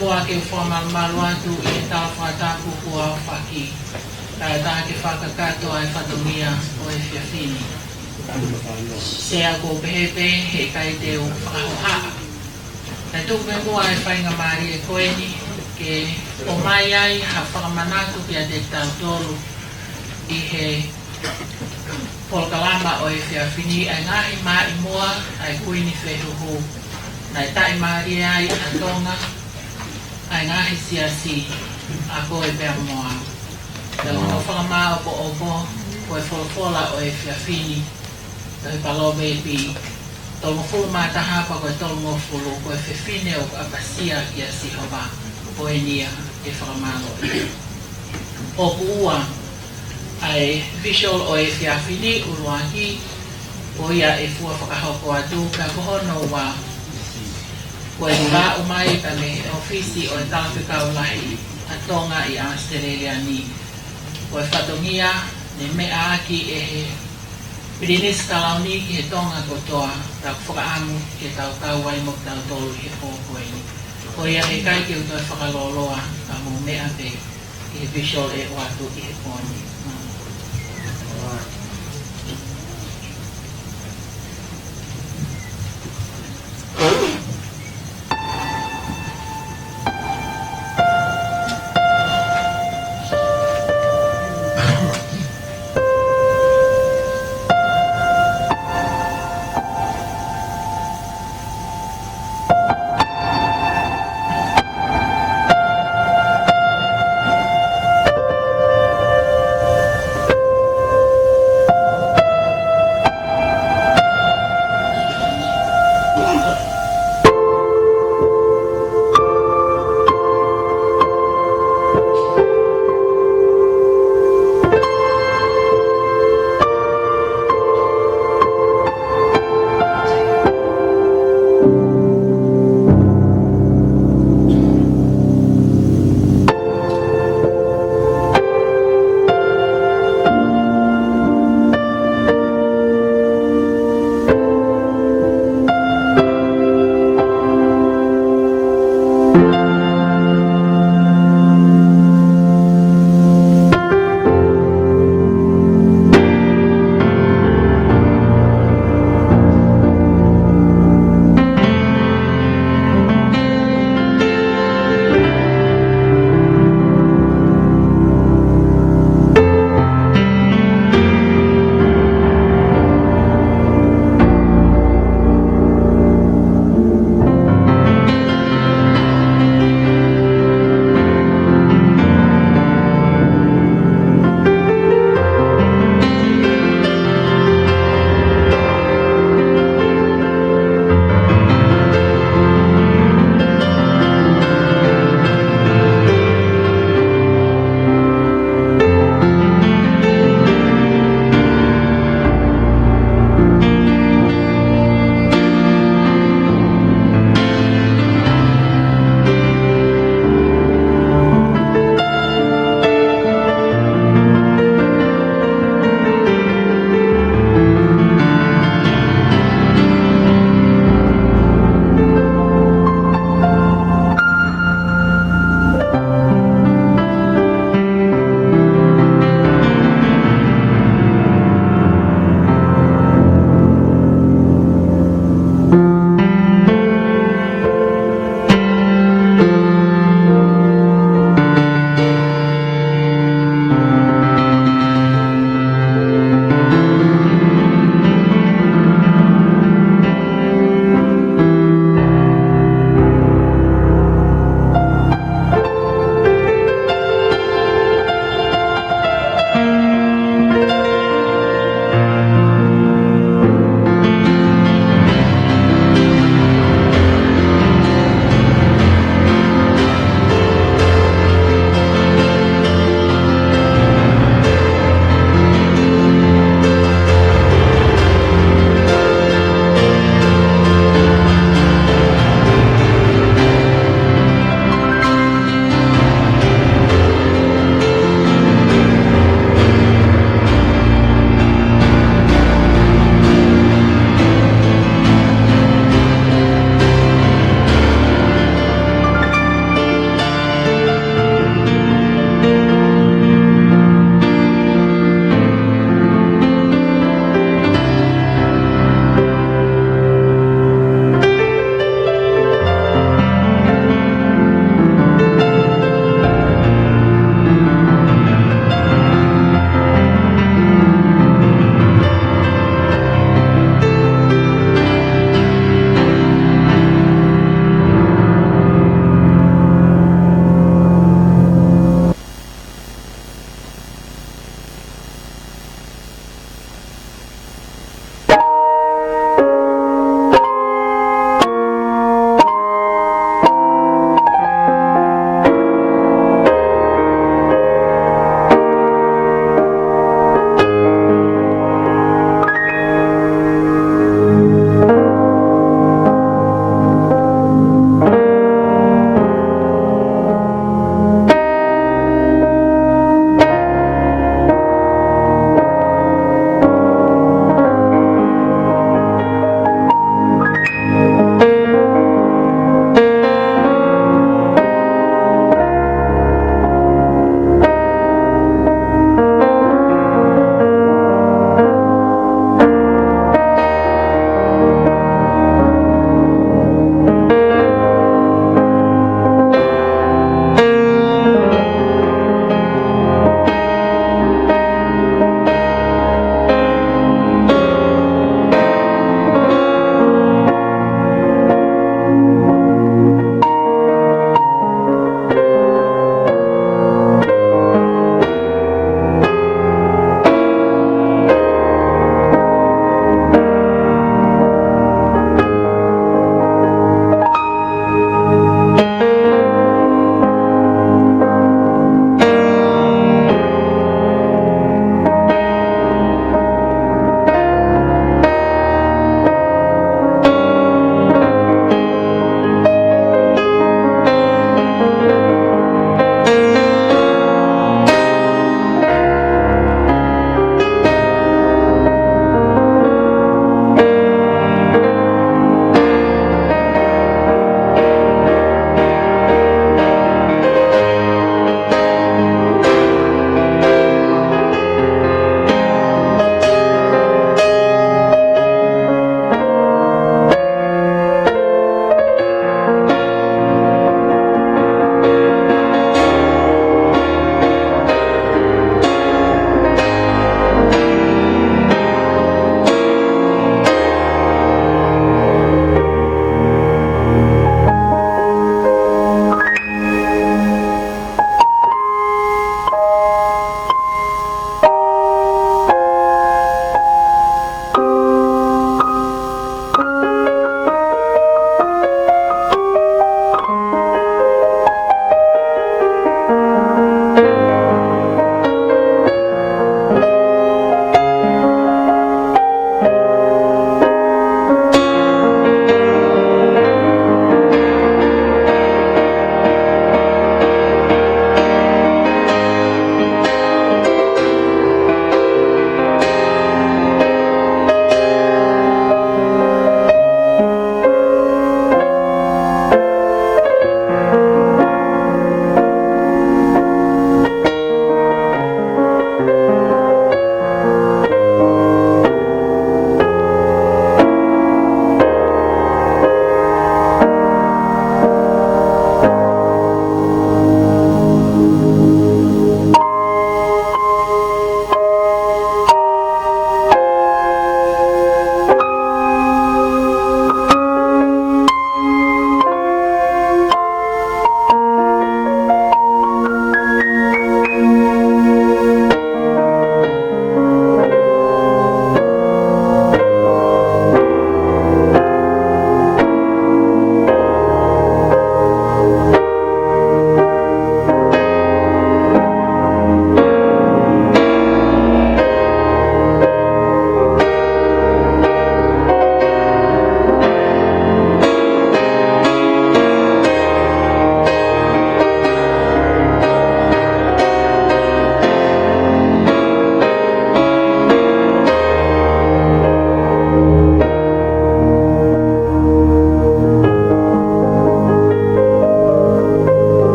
Muʻa ke u fakamalumalu atu ʻi he tala fakatapu kuo aofaki, kae ʻatā ke fakakakato ʻa e fatongia ʻo e efiafi ni. Sea, ʻoku ou pehē pē he ʻikai te u fakahohaʻa. Kae tuku pē muʻa e faingamālie ko eni ke ʻomai ai ha fakamanatu kiate kitautolu ʻi he polokalama ʻo e efiafi ni, ʻa e ngaahi maʻimoa ʻa e Kuini Fehuhu naʻe taʻimālie ai ʻa Tonga, ʻa e ngaahi siasi, ʻa koe pea mo au. Pea ʻoku ou fakamāʻopoʻopo, ko e folofola ʻo e efiafi ni, ko e Palōveepi tolungofulu mā taha pea ko e tolungofulu, ko e fefine ʻoku ʻapasia kia Sihova, ko eni ia ʻe fakamālō ia. ʻOku ua ʻa e visual ʻo e efiafi ni. ʻUluaki, ko ia ʻe fua fakahoko atu, pea ko hono ua, ko e ʻomai pē mei he ʻōfisi ʻo e Talafekau Lahi ʻa Tonga ʻi ʻAositelēlia ni. Ko e fatongia ne meʻa ʻaki ʻe he Pilinisi Kalauni ki he Tonga kotoa, tau fakaʻamu ke tau kau ai mo kitautolu ʻi he pō ko eni. Ko ia, he ʻikai ke u toe fakalōloa, ka mou meʻa pē ki he visual ʻe ʻoatu ʻi he pō ni.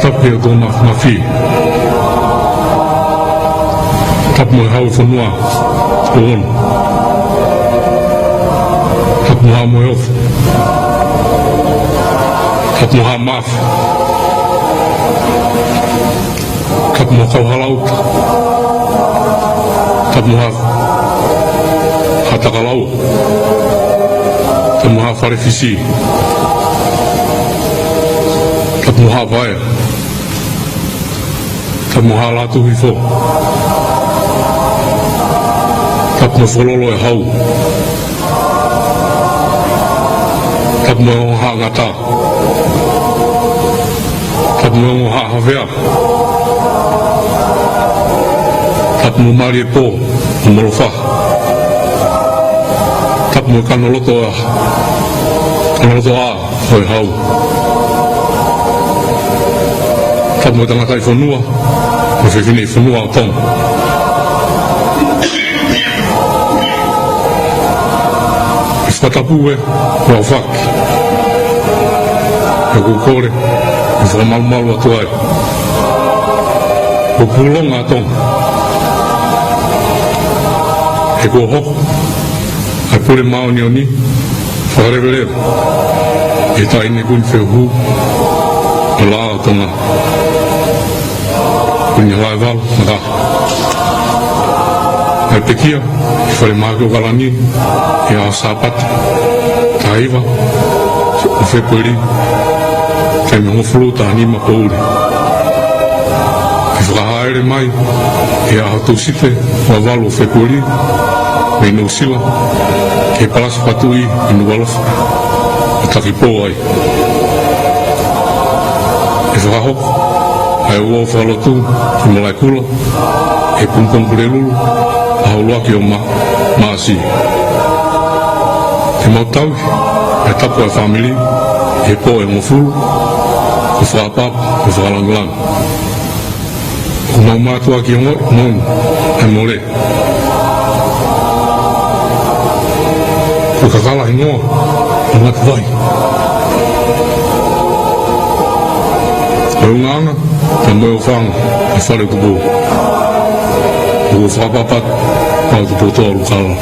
Tapu ki he ʻOtua Māfimafi. Tapu mo e Hau ʻo e fonua ʻo Ono. Tapu mo Haʻa Moheofo. Tapu mo Haʻa Maʻafu. Tapu mo Kauhalaʻuta. Tapu mo Haʻa, Haʻa Takalaua. Tapu mo Haʻa Falefisi. Tapu mo Haʻa Vaea. Tapu mo Haʻa Lātūhifo. Tapu mo Fololo ʻo e Hau. Tapu mo Haʻa Ngata. Tapu mo Haʻa Havea. Tapu mo Maliepō, mo Molofaha. Tapu mo Kanolotoʻā, Kanolotoʻā ʻo e Hau. Tapu mo e tangataʻi fonua, mo e fefineʻi fonua ʻo Tonga. ʻE fakatapu e ʻaofaki. ʻOku ou kole ke fakamalumalu atu ai ʻa e pūlonga ʻa Tonga. He kuo hoko ʻa e Pule Māʻoniʻoni fakaleveleva ʻi he Taʻahine Kuini Fehuhu ʻo e Laʻā ʻo Tonga, Kuini Halaevalu Mataʻaho. Naʻe pekia ʻi Falemahaki ʻAokalani ʻi he ʻaho Sāpate, taha hiva ʻo Fēpueli, taimi hongofulu taha nima poʻuli. Naʻe fakahāʻele mai ʻi he ʻaho Tūsite, ua valu ʻo Fēpueli, mei Nuʻusila ki he Palasi Fatuʻi ʻi Nukuʻalofa, ʻo taki pō ai. ʻE fakahoko ʻa e ouau fakalotu ʻi Malaʻekula ʻi he pongipongi Pulelulu, ʻaho ʻuluaki ʻo Mā-, Māʻasi. Te mau tauhi ʻa e tapu ʻa e fāmili ʻi he pō ʻe hongofulu, ko e fakaʻapaʻapa mo e fakalāngilangi. ʻOku mau mātuʻaki ongoʻi moʻoni ʻa e mole. Ko e kakala hingoa ʻo Ngāti Vai. Ko e ʻulungaanga, pea mo e ʻofaʻanga ʻa e Fale ʻo Tupou. ʻOku ou fakaʻapaʻapa atu ʻa Tupou Toa Lukala.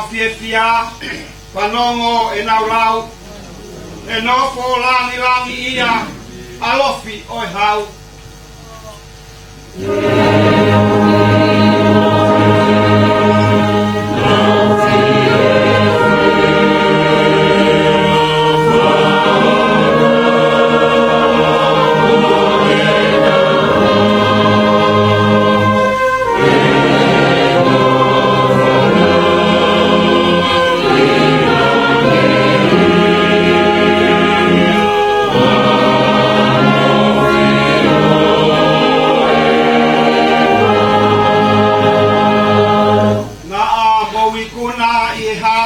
Fiefia, fanongo ʻenau lau, ʻe nofo langilangiʻia, ʻalofi ʻo e hau. Naʻa mou ikuna ʻi he hā,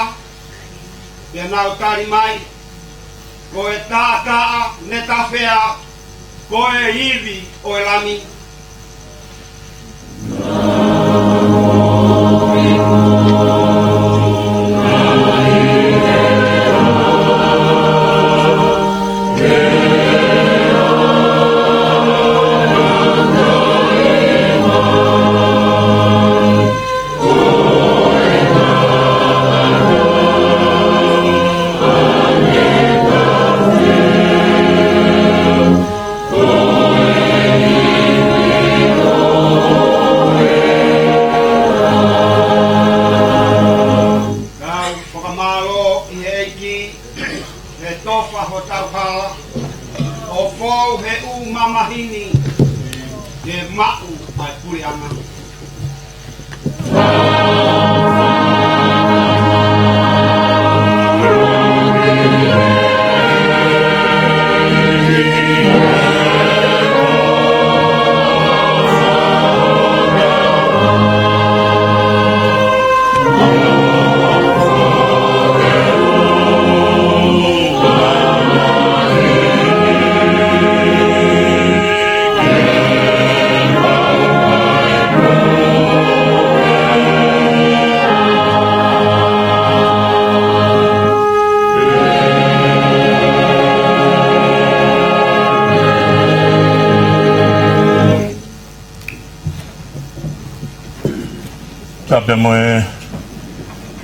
pea nau tali mai, ko e taʻataʻa ne tafea, ko e ivi ʻo e Lami. Kau fakamālō ʻi he ʻEiki, he tofa hotau hala, ʻo fou he ʻū mamahi ni, ke maʻu ʻa e puleʻanga. Tapu mo e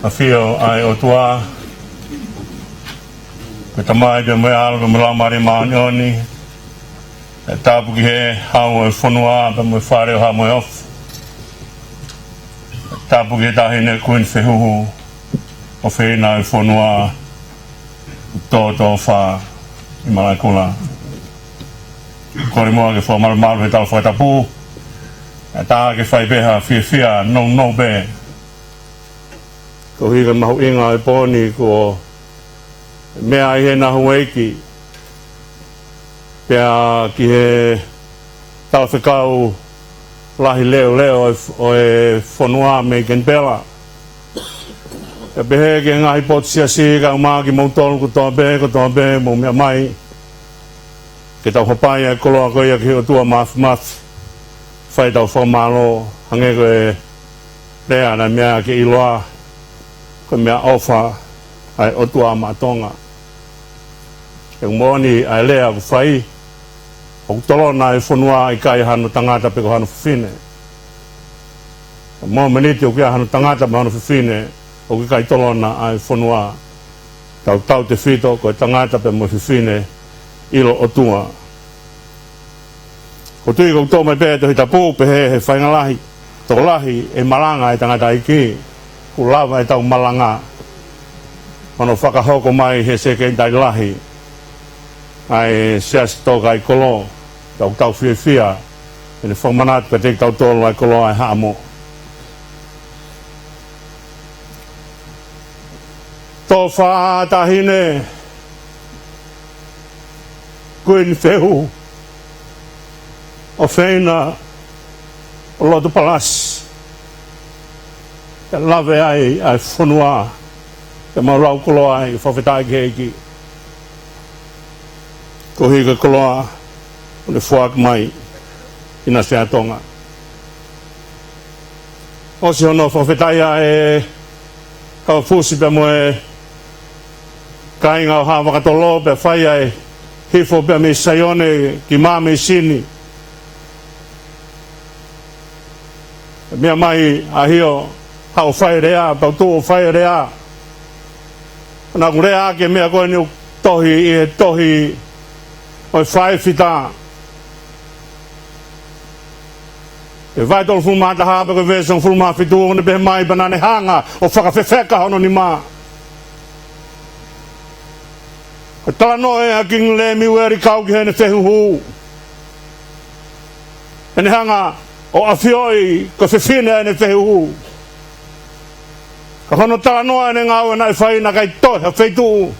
ʻafio ʻa e ʻOtua, ko e Tamai pea mo e ʻAlo pea mo e Laumālie Māʻoniʻoni. ʻE tapu ki he hau ʻo e fonua, pea mo e Fale ʻo Haʻa Moheofo. ʻE tapu ki he Taʻahine Kuini Fehuhu, ʻofeina ʻo e fonua, ʻoku tōtōfā ʻi Malaʻekula. Kole muʻa ke fakamalumalu he tala fakatapu, ʻe tā ke fai pē ha fiefia nounou pē. Koeʻuhi ko e mahuʻinga ʻo e pō ni kuo meʻa ai hena houʻeiki, pea ki he talafekau lahi leʻoleʻo ʻo e, ʻo e fonua mei Kenipela. Pea pehē ki he ngaahi potu siasi, kae ʻumaʻā kimoutolu kotoa pē, kotoa pē mou meʻa mai, ke tau hapai ʻa e koloa ko ia ki he ʻOtua Māfimafi. Fai ʻetau fakamālō, hangē ko e lea naʻe meʻa ke ʻiloa, ko e meʻaʻofa ʻa e ʻOtua maʻa Tonga. ʻOku moʻoni ʻa e lea ʻoku fai, ʻoku tolona ʻa e fonua, ʻikai hano tangata pe ko hano fefine. Mo e miniti ʻoku ʻi ai hano tangata mo hano fefine, ʻoku ʻikai tolona ʻa e fonua. Tautautefito ko e tangata pea mo e fefine ʻilo ʻOtua. ʻOku ou tui ʻoku tō mai pē ʻe he Tohi Tapu, pehē ʻe he faʻahinga lahi, tokolahi ʻe malanga ʻa e tangataʻeiki, kuo lava ʻetau malanga, hono fakahoko mai he sekenitali lahi ʻa e Siasi Tōkaikolo. Tau tau fiefia, ʻene fakamanatu kiate kitautolu ʻa e koloa ʻo e Haʻamo. Tofa Taʻahine Kuini Fehuhu, ʻofeina ʻo Lotopalasi, ʻe lave ai ʻa e fonua, ʻe mau lau koloa ai, fakafetaʻi ki he ʻEiki. Koeʻuhi ko e koloa ʻoku ne foaki mai ʻi Naʻa Sea Tonga. ʻOsi hono fakafetaʻi ʻa e kau fusi pea mo e kāinga ʻo Haʻavakatolo, pea fai ʻa e hifo pea mei Saione ki Māmisini. Meʻa mai ʻa Hio, ʻo fai e lea, pea u tuʻu ʻo fai e lea. Naʻa ku lea ʻaki e meʻa ko eni ʻoku tohi ʻi he tohi ʻo e Faifita, ʻi he vahe tolungofulu mā taha pea ko e veesi hongofulu mā fitu, ʻoku ne pehē mai: Pea naʻa ne hanga ʻo fakafefeka hono nima. Ko e talanoa ʻa Kingi Lemiueli kau ki heʻene fehuhu. ʻEne hanga ʻo ʻafioʻi ko e fefine ʻa ʻene fehuhu. Ka ko hono talanoa ʻene ngāue naʻe fai, naʻe ʻikai toe ha feituʻu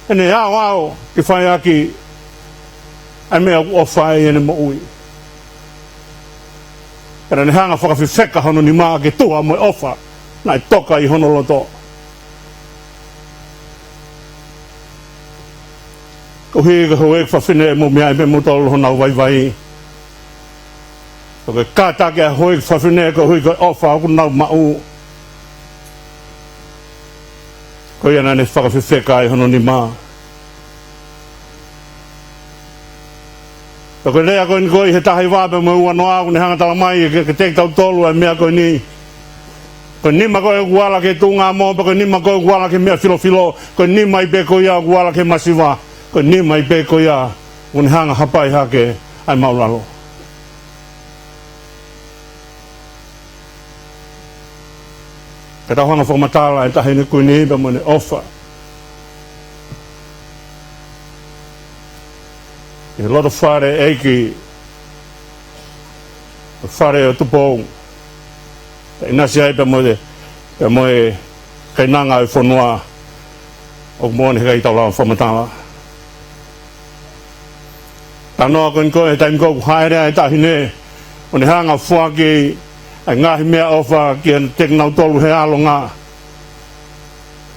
ʻene aʻoaʻo ke fai ʻaki ʻa e meʻa ʻoku ʻofa ai ʻene moʻui. Pea naʻa ne hanga ʻo fakafefeka hono nima ke tuha mo e ʻofa naʻe toka ʻi hono loto. Koeʻuhi ko e houʻeiki fafine, mou meaʻi pē moutolu honau vaivai. Ko e kātaki ʻa e houʻeiki fafine koeʻuhi ko e ʻofa ʻoku nau maʻu, ko ia naʻa ne fakafefeka ai hono nima. Pea ko e lea ko eni ko ē ʻi he taha hiva pea mo e ua noa, ʻoku ne hanga ʻo tala mai kiate kitautolu ʻa e meʻa ko eni: Ko e nima ko ē ʻoku ala ki he tuʻunga moʻo, pea ko e nima ko ē ʻoku ala ki he meʻa filofilo, ko e nima ai pē ko ia ʻoku ala ki he masiva, ko e nima ai pē ko ia ʻoku ne hanga ʻo hapai hake ʻa e māʻulalo. Ka tau hanga ʻo fakamatala e Taʻahine Kuini pea mo ʻene ʻofa ʻi he loto fale ʻeiki, fale ʻo Tupou, ʻinasi ai pea mo e, pea mo e kainanga ʻo e fonua, ʻoku moʻoni he ʻikai tau lava ʻo fakamatala. Talanoa ko eni ko ē he taimi ko ē ʻoku hāʻele ai e taʻahine, ʻo ne hanga ʻo foaki ʻa e ngaahi meʻaʻofa kiate kinautolu he ʻalonga.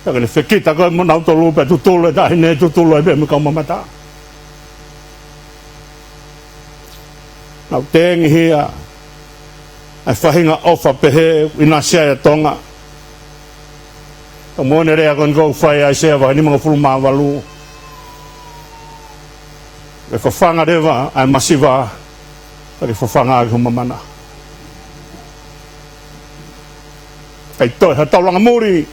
Pea ko ʻene fekita ko ē mo kinautolu pea tutulu e taʻahine, tutulu ai pē mo e kau mamata. Naʻa ku tengihia ʻa e faʻahinga ʻofa pehē ʻoku ʻinasi ai ʻa Tonga. Pea moʻoni e lea ko eni ʻoku fai ʻi ʻAisea vahe nimangofulu mā valu: Ke fafanga leva ʻa e masiva, pea ke fafanga ʻaki ho mamana. ʻIkai toe ha taulanga muli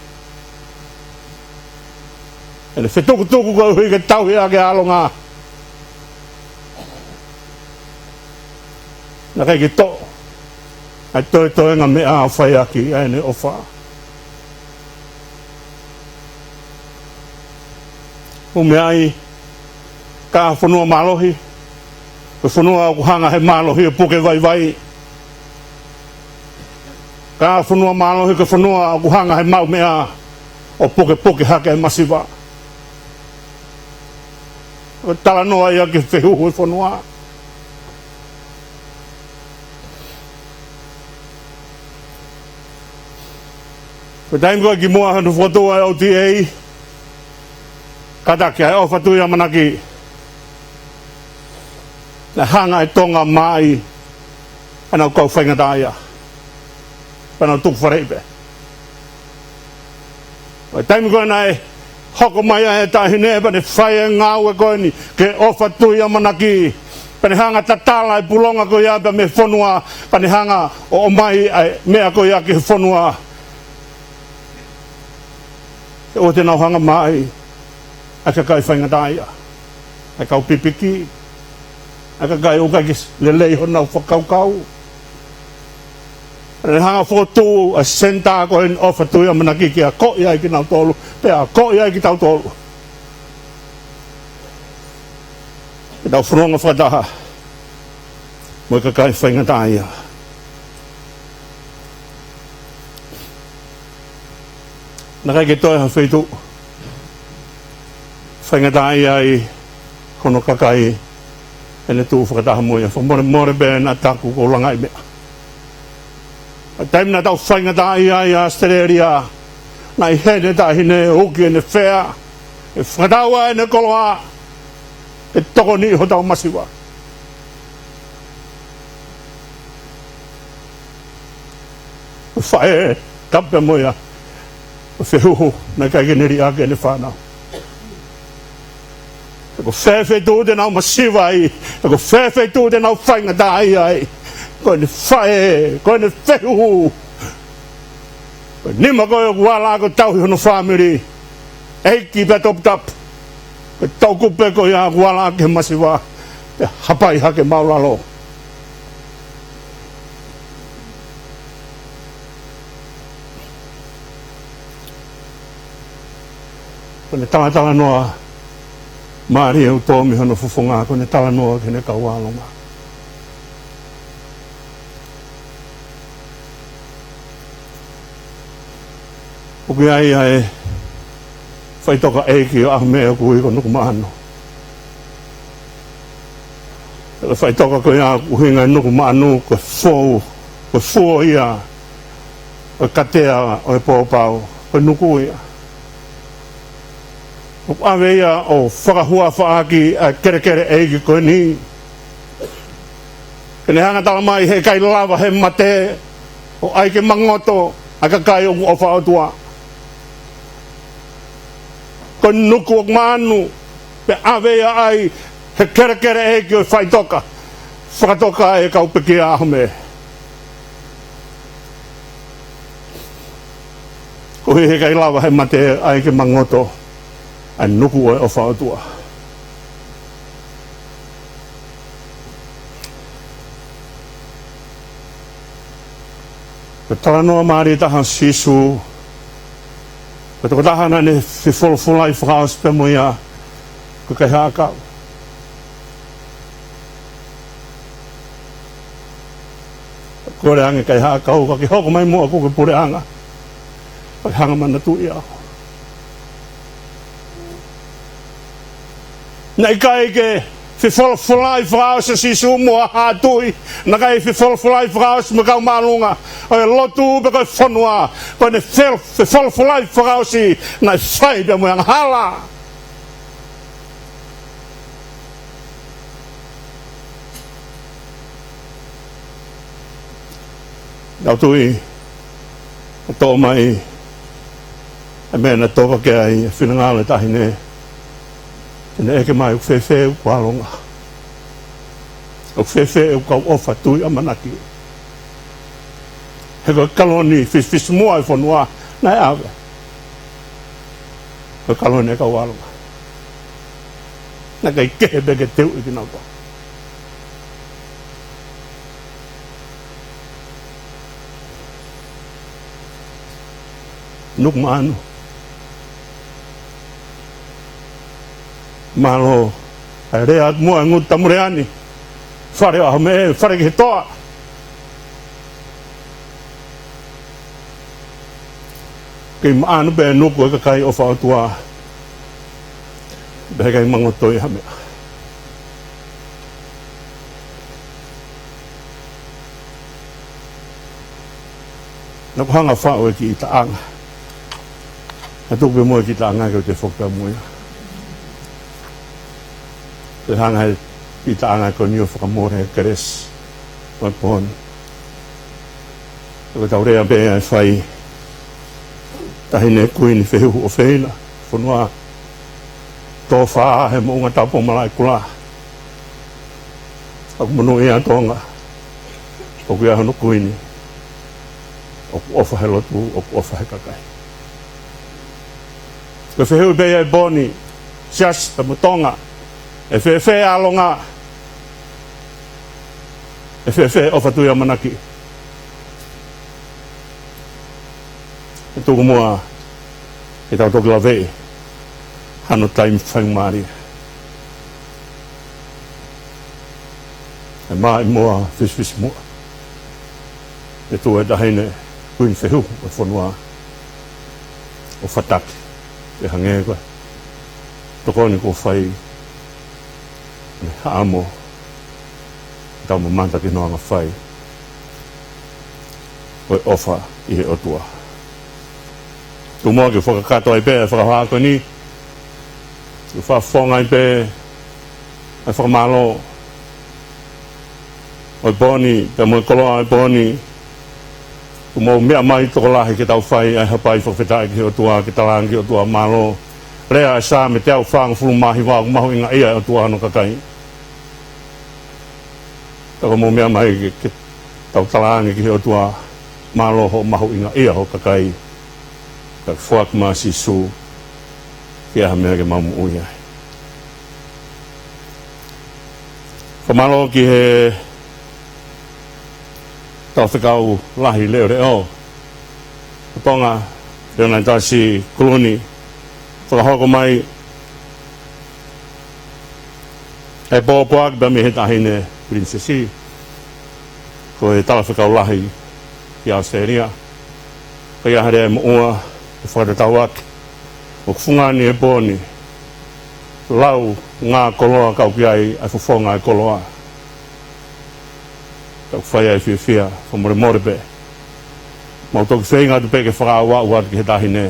ʻene fetukutuku koeʻuhi ke tauhi ʻaki e ʻalonga. Naʻe ʻikai ke toʻo ʻa e toetoenga meʻa ʻo fai ʻaki ʻa ʻene ʻofa. Mou meaʻi, ka fonua mālohi, ko e fonua ʻoku hanga ʻe he mālohi ʻo puke vaivai. Ka fonua mālohi, ko e fonua ʻoku hanga ʻe he maʻumeʻa ʻo pukepuke hake e masiva. Ko e talanoa ia ki he fehuhu e fonua. Ko e taimi ko ē kimuʻa hono fokotuʻu ʻa e O T A, kātaki ʻa e ʻOfa Tuʻiʻamanaki, naʻe hanga ʻe Tonga ʻo maʻi ʻenau kau faingataʻaʻia, pea nau tukufaleʻi pē. Ko e taimi ko ē naʻe hoko mai ai e taʻahine pea ne fai e ngāue ko eni ki he ʻOfa Tuʻiʻamanaki, pea ne hanga ʻo tatala e pulonga ko ia pea mei he fonua, pea ne hanga ʻo ʻomai ʻa e meʻa ko ia ki he fonua. He ʻoua te nau hanga ʻo maʻi ʻa e kakai faingataʻaʻia, ʻa e kau pipiki, ʻa e kakai ʻoku ʻikai ke lelei honau fakakaukau. Pea ne hanga ʻo fokotuʻu ʻa e senitā ko eni ʻo e ʻOfa Tuʻiʻamanaki ke akoʻi ai kinautolu, pea akoʻi ai kitautolu ke tau fononga fakataha mo e kakai faingataʻaʻia. Naʻe ʻikai ke toe ha feituʻu ʻe faingataʻaʻia ai hono kakai ʻene tuʻu fakataha mo ia. Fakamolemole pē naʻa taku ʻoku ou langaʻi meʻa. ʻA e taimi naʻa tau faingataʻaʻia ai ʻi ʻAositelēlia, naʻe ʻi heni e taʻahine, uki ʻene fea, ʻe fakatau ʻene koloa, ʻe tokoniʻi hotau masiva. Ko e faʻē, tapu pē mo ia, ko e fehuhu naʻe ʻikai ke ne liʻaki ʻene fānau. He ko fē feituʻu te nau masiva ai, he ko fē feituʻu te nau faingataʻaʻia ai, ko ʻene faʻē, ko ʻene fehuhu. Ko e nima ko ē ʻoku ala ʻaki ʻo tauhi hono fāmili, ʻeiki pea toputapu. Ko e toʻukupu pē ko ia ʻoku ala ʻaki he masiva, pea hapai hake māʻulalo. Ko ʻene talatalanoa mālie ʻoku tō mei hono fofonga, ko ʻene talanoa ki heʻene kau ʻālunga. ʻOku ʻi ai ʻa e faʻitoka ʻeiki ʻo ʻAhome ʻoku ui ko Nukumaʻanu. Ko e faʻitoka ko ia ʻoku ʻuhinga ʻi Nukumaʻanu ko e fuo, ko e fuo ia ʻo e katea ʻo e pōpao, ko e nuku ia. ʻOku ʻave ia ʻo fakahuafa ʻaki ʻa e kelekele ʻeiki ko eni, ke ne hanga ʻo talamai heʻikai lava ʻe he mate ʻo ʻai ke mangoto ʻa e kakai ʻoku ʻofa ʻOtua. Ko e nuku ʻoku maʻanu, pea ʻave ia ʻa e kelekele ʻeiki ʻo e faʻitoka, fakatoka ʻa e kau pekia ʻa ʻAhome. Koeʻuhi heʻikai lava ʻe he mate ʻo ʻai ke mangoto ʻa e nuku ʻo e ʻofa ʻOtua. Ko e talanoa mālie taha ʻa Sīsū, ko e tokotaha naʻa ne fefolofolai fakaʻosi pea mo ia ko e kaihaʻa ʻakau. Kole ange kaihaʻa ʻakau, ka ke hoko mai muʻa ʻoku ke puleʻanga, ʻo ke hanga ʻo manatuʻi au. Naʻe ʻikai ke fefolofolai fakaʻosi ʻa Sīsū mo ha haʻa tuʻi, naʻe ʻikai fefolofolai fakaʻosi mo e kau māʻolunga ʻo e lotu pe ko e fonua, ko ʻene fe-, fefolofolai fakaʻosi naʻe fai pea mo e angahala. Naʻa ku tui, ʻe toʻo mai ʻa e meʻa naʻe toka ki ai ʻa e finangalo ʻo e taʻahine, te ne ʻeke mai, ʻoku fēfē ʻeku ʻālunga? ʻOku fēfē ʻeku kau ʻofa tui ʻamanaki? He ko e kaloni fisifisimuʻa ʻo e fonua naʻe ʻave, ko e kaloni ʻo e kau ʻālunga. Naʻe ʻikai kehe pē ke teuʻi kinautolu. Nukumaʻanu. Mālō ʻa e lea atu muʻa ʻa e ngutu tamuleʻa ni, fale ʻo ʻAhome, fale ki he toa. Kei maʻanu pē ʻa e nuku ʻa e kakai ʻofa ʻOtua, pea heʻikai mangoto ia ha meʻa. Naʻa ku hanga ʻo faʻu e kiʻi taʻanga. Naʻa tuku pē muʻa e kiʻi taʻanga ke u toe foki pē mo ia. Te u hanga he kiʻi taʻanga ko eni ʻo fakamole e kelesi ʻo e pō ni. Ko ʻetau lea pē ʻa e fai taʻahine kuini fehuhu ʻofeina, fonua tō fā he moʻunga tapu ʻo Malaʻekula. ʻOku monūʻia ʻa Tonga, ʻoku ʻi ai hono kuini ʻoku ʻofa he lotu, ʻoku ʻofa he kakai. Ko e fehuʻi pē ia ʻi he pō ni, Siasi pea mo Tonga, ʻe fēfē ʻa e ʻālunga? ʻE fēfē ʻofa tui ʻamanaki? ʻE tuku muʻa ke tau toki laveʻi hano taimi faingamālie. ʻE maʻimoa fisifisimuʻa, ʻe tuʻu e taʻahine kuini fehuhu ʻo e fonua ʻo fataki, ʻe hangē ko e tokoni kuo fai ʻe Haʻamo, tau mamata ki hono anga fai ʻo e ʻofa ʻi he ʻOtua. Tuku muʻa ke u fakakakato ai pē ʻa e fakahā ko eni, ke u fakafofonga ai pē ʻa e fakamālō ʻo e pō ni, pea mo e koloa ʻo e pō ni, kuo mou meʻa mai tokolahi ke tau fai ʻa e hapai fakafetaʻi ki he ʻOtua, ke talaange ki he ʻOtua mālō. Lea ʻa e Saame teau fāngofulu mā hiva, ʻoku mahuʻingaʻia ʻa e ʻOtua hono kakai. Ka kuo mou meʻa mai ke, ke tau talaange ki he ʻOtua mālō hoʻo mahuʻingaʻia ho kakai. Ka foaki mai ʻa Sīsū ke ʻi ai ha meʻa ke mau moʻui ai. Fakamālō ki he Talafekau Lahi Leʻoleʻo ʻo Tonga, Leonitasi Kuluni, fakahoko mai e pōpoaki pea mei he Taʻahine Pilinisesi, ko e Talafekau Lahi ki ʻAositelēlia. Ko ia ha lea ʻe moʻua, ʻe fakatatau atu, ʻoku fungani he pō ni, lau ngā koloa kau ki ai ʻa e fofonga e koloa. Tau fai ai e fiefia, fakamolemole pē. Mau toki feinga atu pē ke fakaʻauʻau atu ki he Taʻahine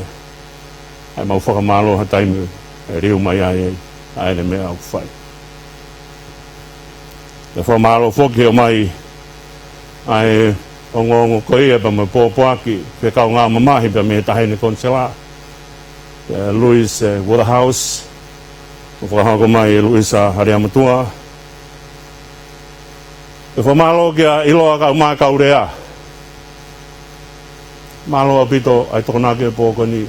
ʻa ʻemau fakamālō ha taimi ʻe liu mai ai ʻa ʻene meʻa ʻoku fai. Pea fakamālō foki he ʻomai ʻa e ongoongo ko ia pea mo e pōpoaki, fekau ngā mamahi pea mei he Taʻahine Konisela, ʻa Louise, ē, Waterhouse, ʻo fakahoko mai ʻe Louise ʻa Haleamatua. Pea fakamālō kia ʻIloa kau mā kau lea. Mālō ʻaupito ʻa e tokonaki e pō ko eni.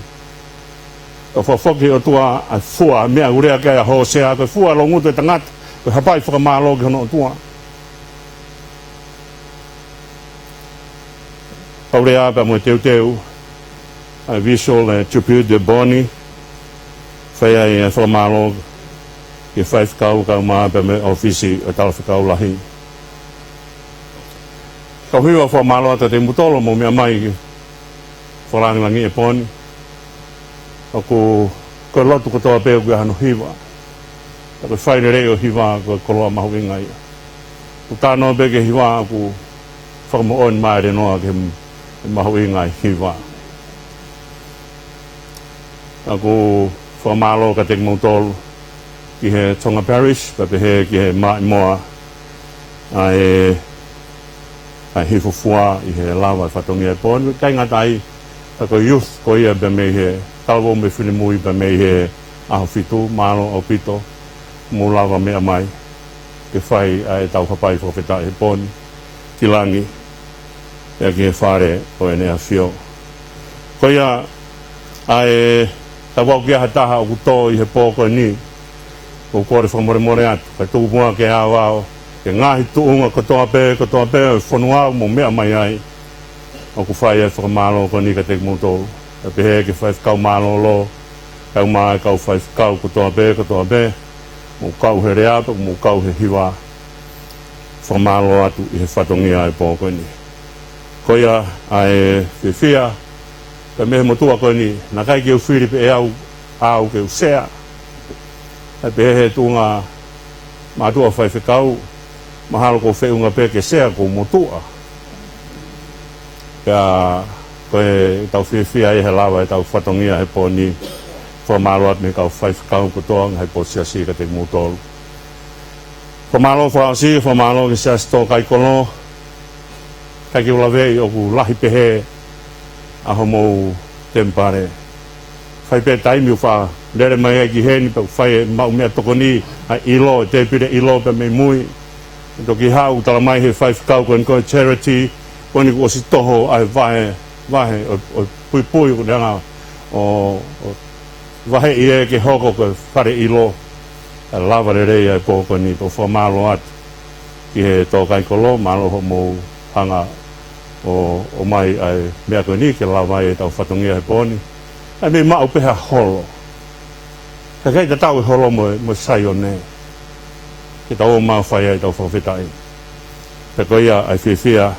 Tau fakafoki ʻOtua ʻa e fua, meʻa ʻoku lea ki ai ʻa Hōsea, ko e fua ʻa e loungutu e tangata, ko e hapai fakamālō ki hono ʻOtua. Kau lea pea mo e teuteu, ʻa e visual, ē, tribute ʻa e pō ni, fai ai e fakamālō ki he faifekau kau mā pea mo e ʻōfisi ʻo e Talafekau Lahi. Kau hiva, fakamālō atu kiate kimoutolu hoʻomou meʻa mai ke fakalāngilangiʻi e pō ni. ʻOku, ko e lotu kotoa pē ʻoku ʻi ai hano hiva. Ka ko e fai lelei ʻo e hiva ko e koloa mahuʻinga ia. ʻOku talanoa pē ki he hiva ʻoku fakamoʻoni mai ʻa e lēnoa ki he mahuʻinga e hiva. ʻOku fakamālō kiate kimoutolu ki he Tonga Parish, pea pehē ki he Maʻimoa, ʻa e, ʻa e hifo fua ʻi he lava e fatongia e pō ni, ʻikai ngata ai, ka ko e youth ko ia pea mei he talavou mo e finemui pea mei he ʻAhofitu, mālō ʻaupito hoʻomou lava meʻa mai ke fai ʻa ʻetau hapai fakafetaʻi he pō ni ki langi, pea ki he Fale ʻo ʻEne ʻAfio. Ko ia ʻa e, kapau ʻoku ʻi ai ha taha ʻoku tō ʻi he pō ko eni, ʻoku ou kole fakamolemole atu, kae tuku muʻa ke aoao ki he ngaahi tuʻunga kotoa pē, kotoa pē ʻo e fonua ʻoku mou meʻa mai ai. ʻOku fai e fakamālō ko eni kiate kimoutolu. Pea pehē ki he faifekau mālōlō, kau mā e kau faifekau kotoa pē, kotoa pē, mou kau he lea pea mou kau he hiva. Fakamālō atu ʻi he fatongia e pō ko eni. Ko ia ʻa e fiefia, pea mei he motuʻa ko eni, naʻe ʻikai ke u fili pē ʻe au, au ke u sea. ʻE pehē he tuʻunga mātuʻa faifekau, mahalo ʻoku ou feʻunga pē ke sea ko e motuʻa. Pea ko ʻetau fiefia ia he lava ʻetau fatongia he pō ni, fakamālō atu mei he kau faifekau kotoa, ngaahi pō siasi kiate kimoutolu. Fakamālō fakaʻosi, fakamālō ki he Siasi Tōkaikolo, ʻikai ke u laveʻi ʻoku lahi pehē ʻa hoʻomou temipale. Fai pē taimi ʻoku faʻa lele mai ai ki heni, pea ʻoku fai e maʻu meʻatokoni, ʻa e ʻilo, e tēpile ʻilo pea mei mui. ʻE toki haʻu, talamai he faifekau ko eni ko e charity, ko eni kuo ʻosi toho ʻa e vahe, vahe ʻo, ʻo puipui ʻoku ne hanga ʻo, ʻo vaheʻi ē ke hoko ko e fale ʻilo. ʻE lava lelei ʻa e pō ko eni, pea ʻoku fakamālō atu ki he Tōkaikolo, mālō hoʻomou hanga ʻo, ʻomai ʻa e meʻa ko eni ke lava ai ʻetau fatongia he pō ni. ʻE mei maʻu pē ha holo. Ka ʻikai tatau e holo mo, mo Saione. Ke tau ō mai ʻo fai ai ʻetau fakafetaʻi. Pea ko ia ʻa e fiefia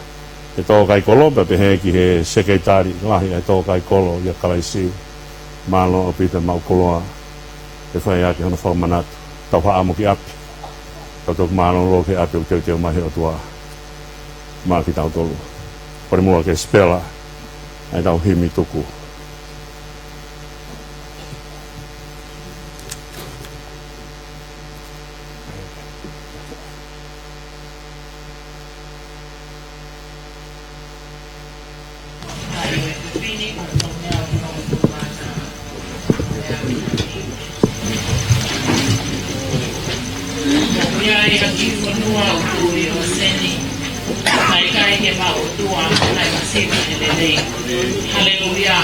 he Tōkaikolo, pea pehē ki he Sekelitali Lahi ʻa e Tōkaikolo ʻia Kalaisi. Mālō ʻaupito e maʻu koloa ʻe fai ʻaki hono fakamanatu. Tau haʻamo ki ʻapi. Tau toki mālōlō ki he ʻapi ʻoku teuteu mai he ʻOtua maʻa kitautolu. Kole muʻa ke sipela ʻa ʻetau himi tuku. Haleluia.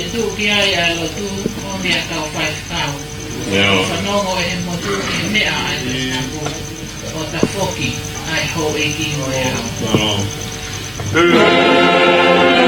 Tuʻu ki ai ʻa e lotu, ʻomi ʻa e kau faifekau. ʻIo. Fanongo ʻe he motu ki he meʻa ʻa e Tohi Tapu. ʻO tafoki ʻa e houʻeiki mo e ʻao. ʻIo.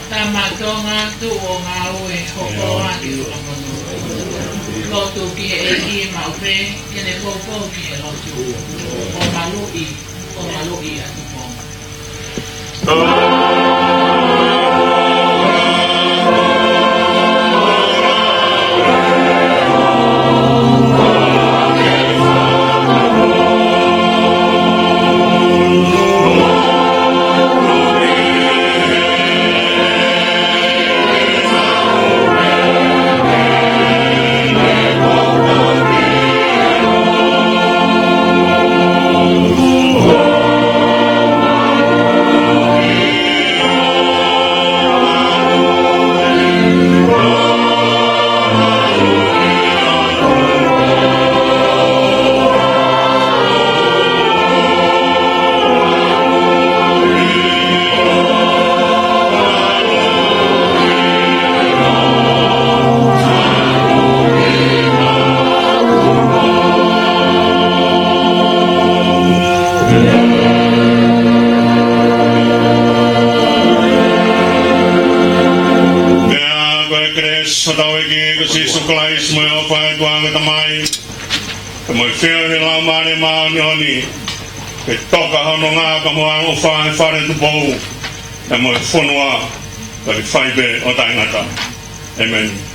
Tama Tonga, tuʻu ʻo ngāue, hoko atu ʻa e motu. Lotu ki he ʻEiki maʻu pē, ke ne poupou ki he lotu. ʻO maluʻi, ʻo maluʻi ʻa Tupou. Pea ko e kelesi ʻa hotau ʻEiki ko Sīsū Kalaisi mo e ʻofa ʻa e ʻOtua ko e Tamai, pea mo e feohi ʻa e Laumālie Māʻoniʻoni, ke toka hono ngāue kae ʻumaʻā ʻa e fale Tupou, pea mo e fonua, kae fai pē ʻo taʻengata. ʻĒmeni.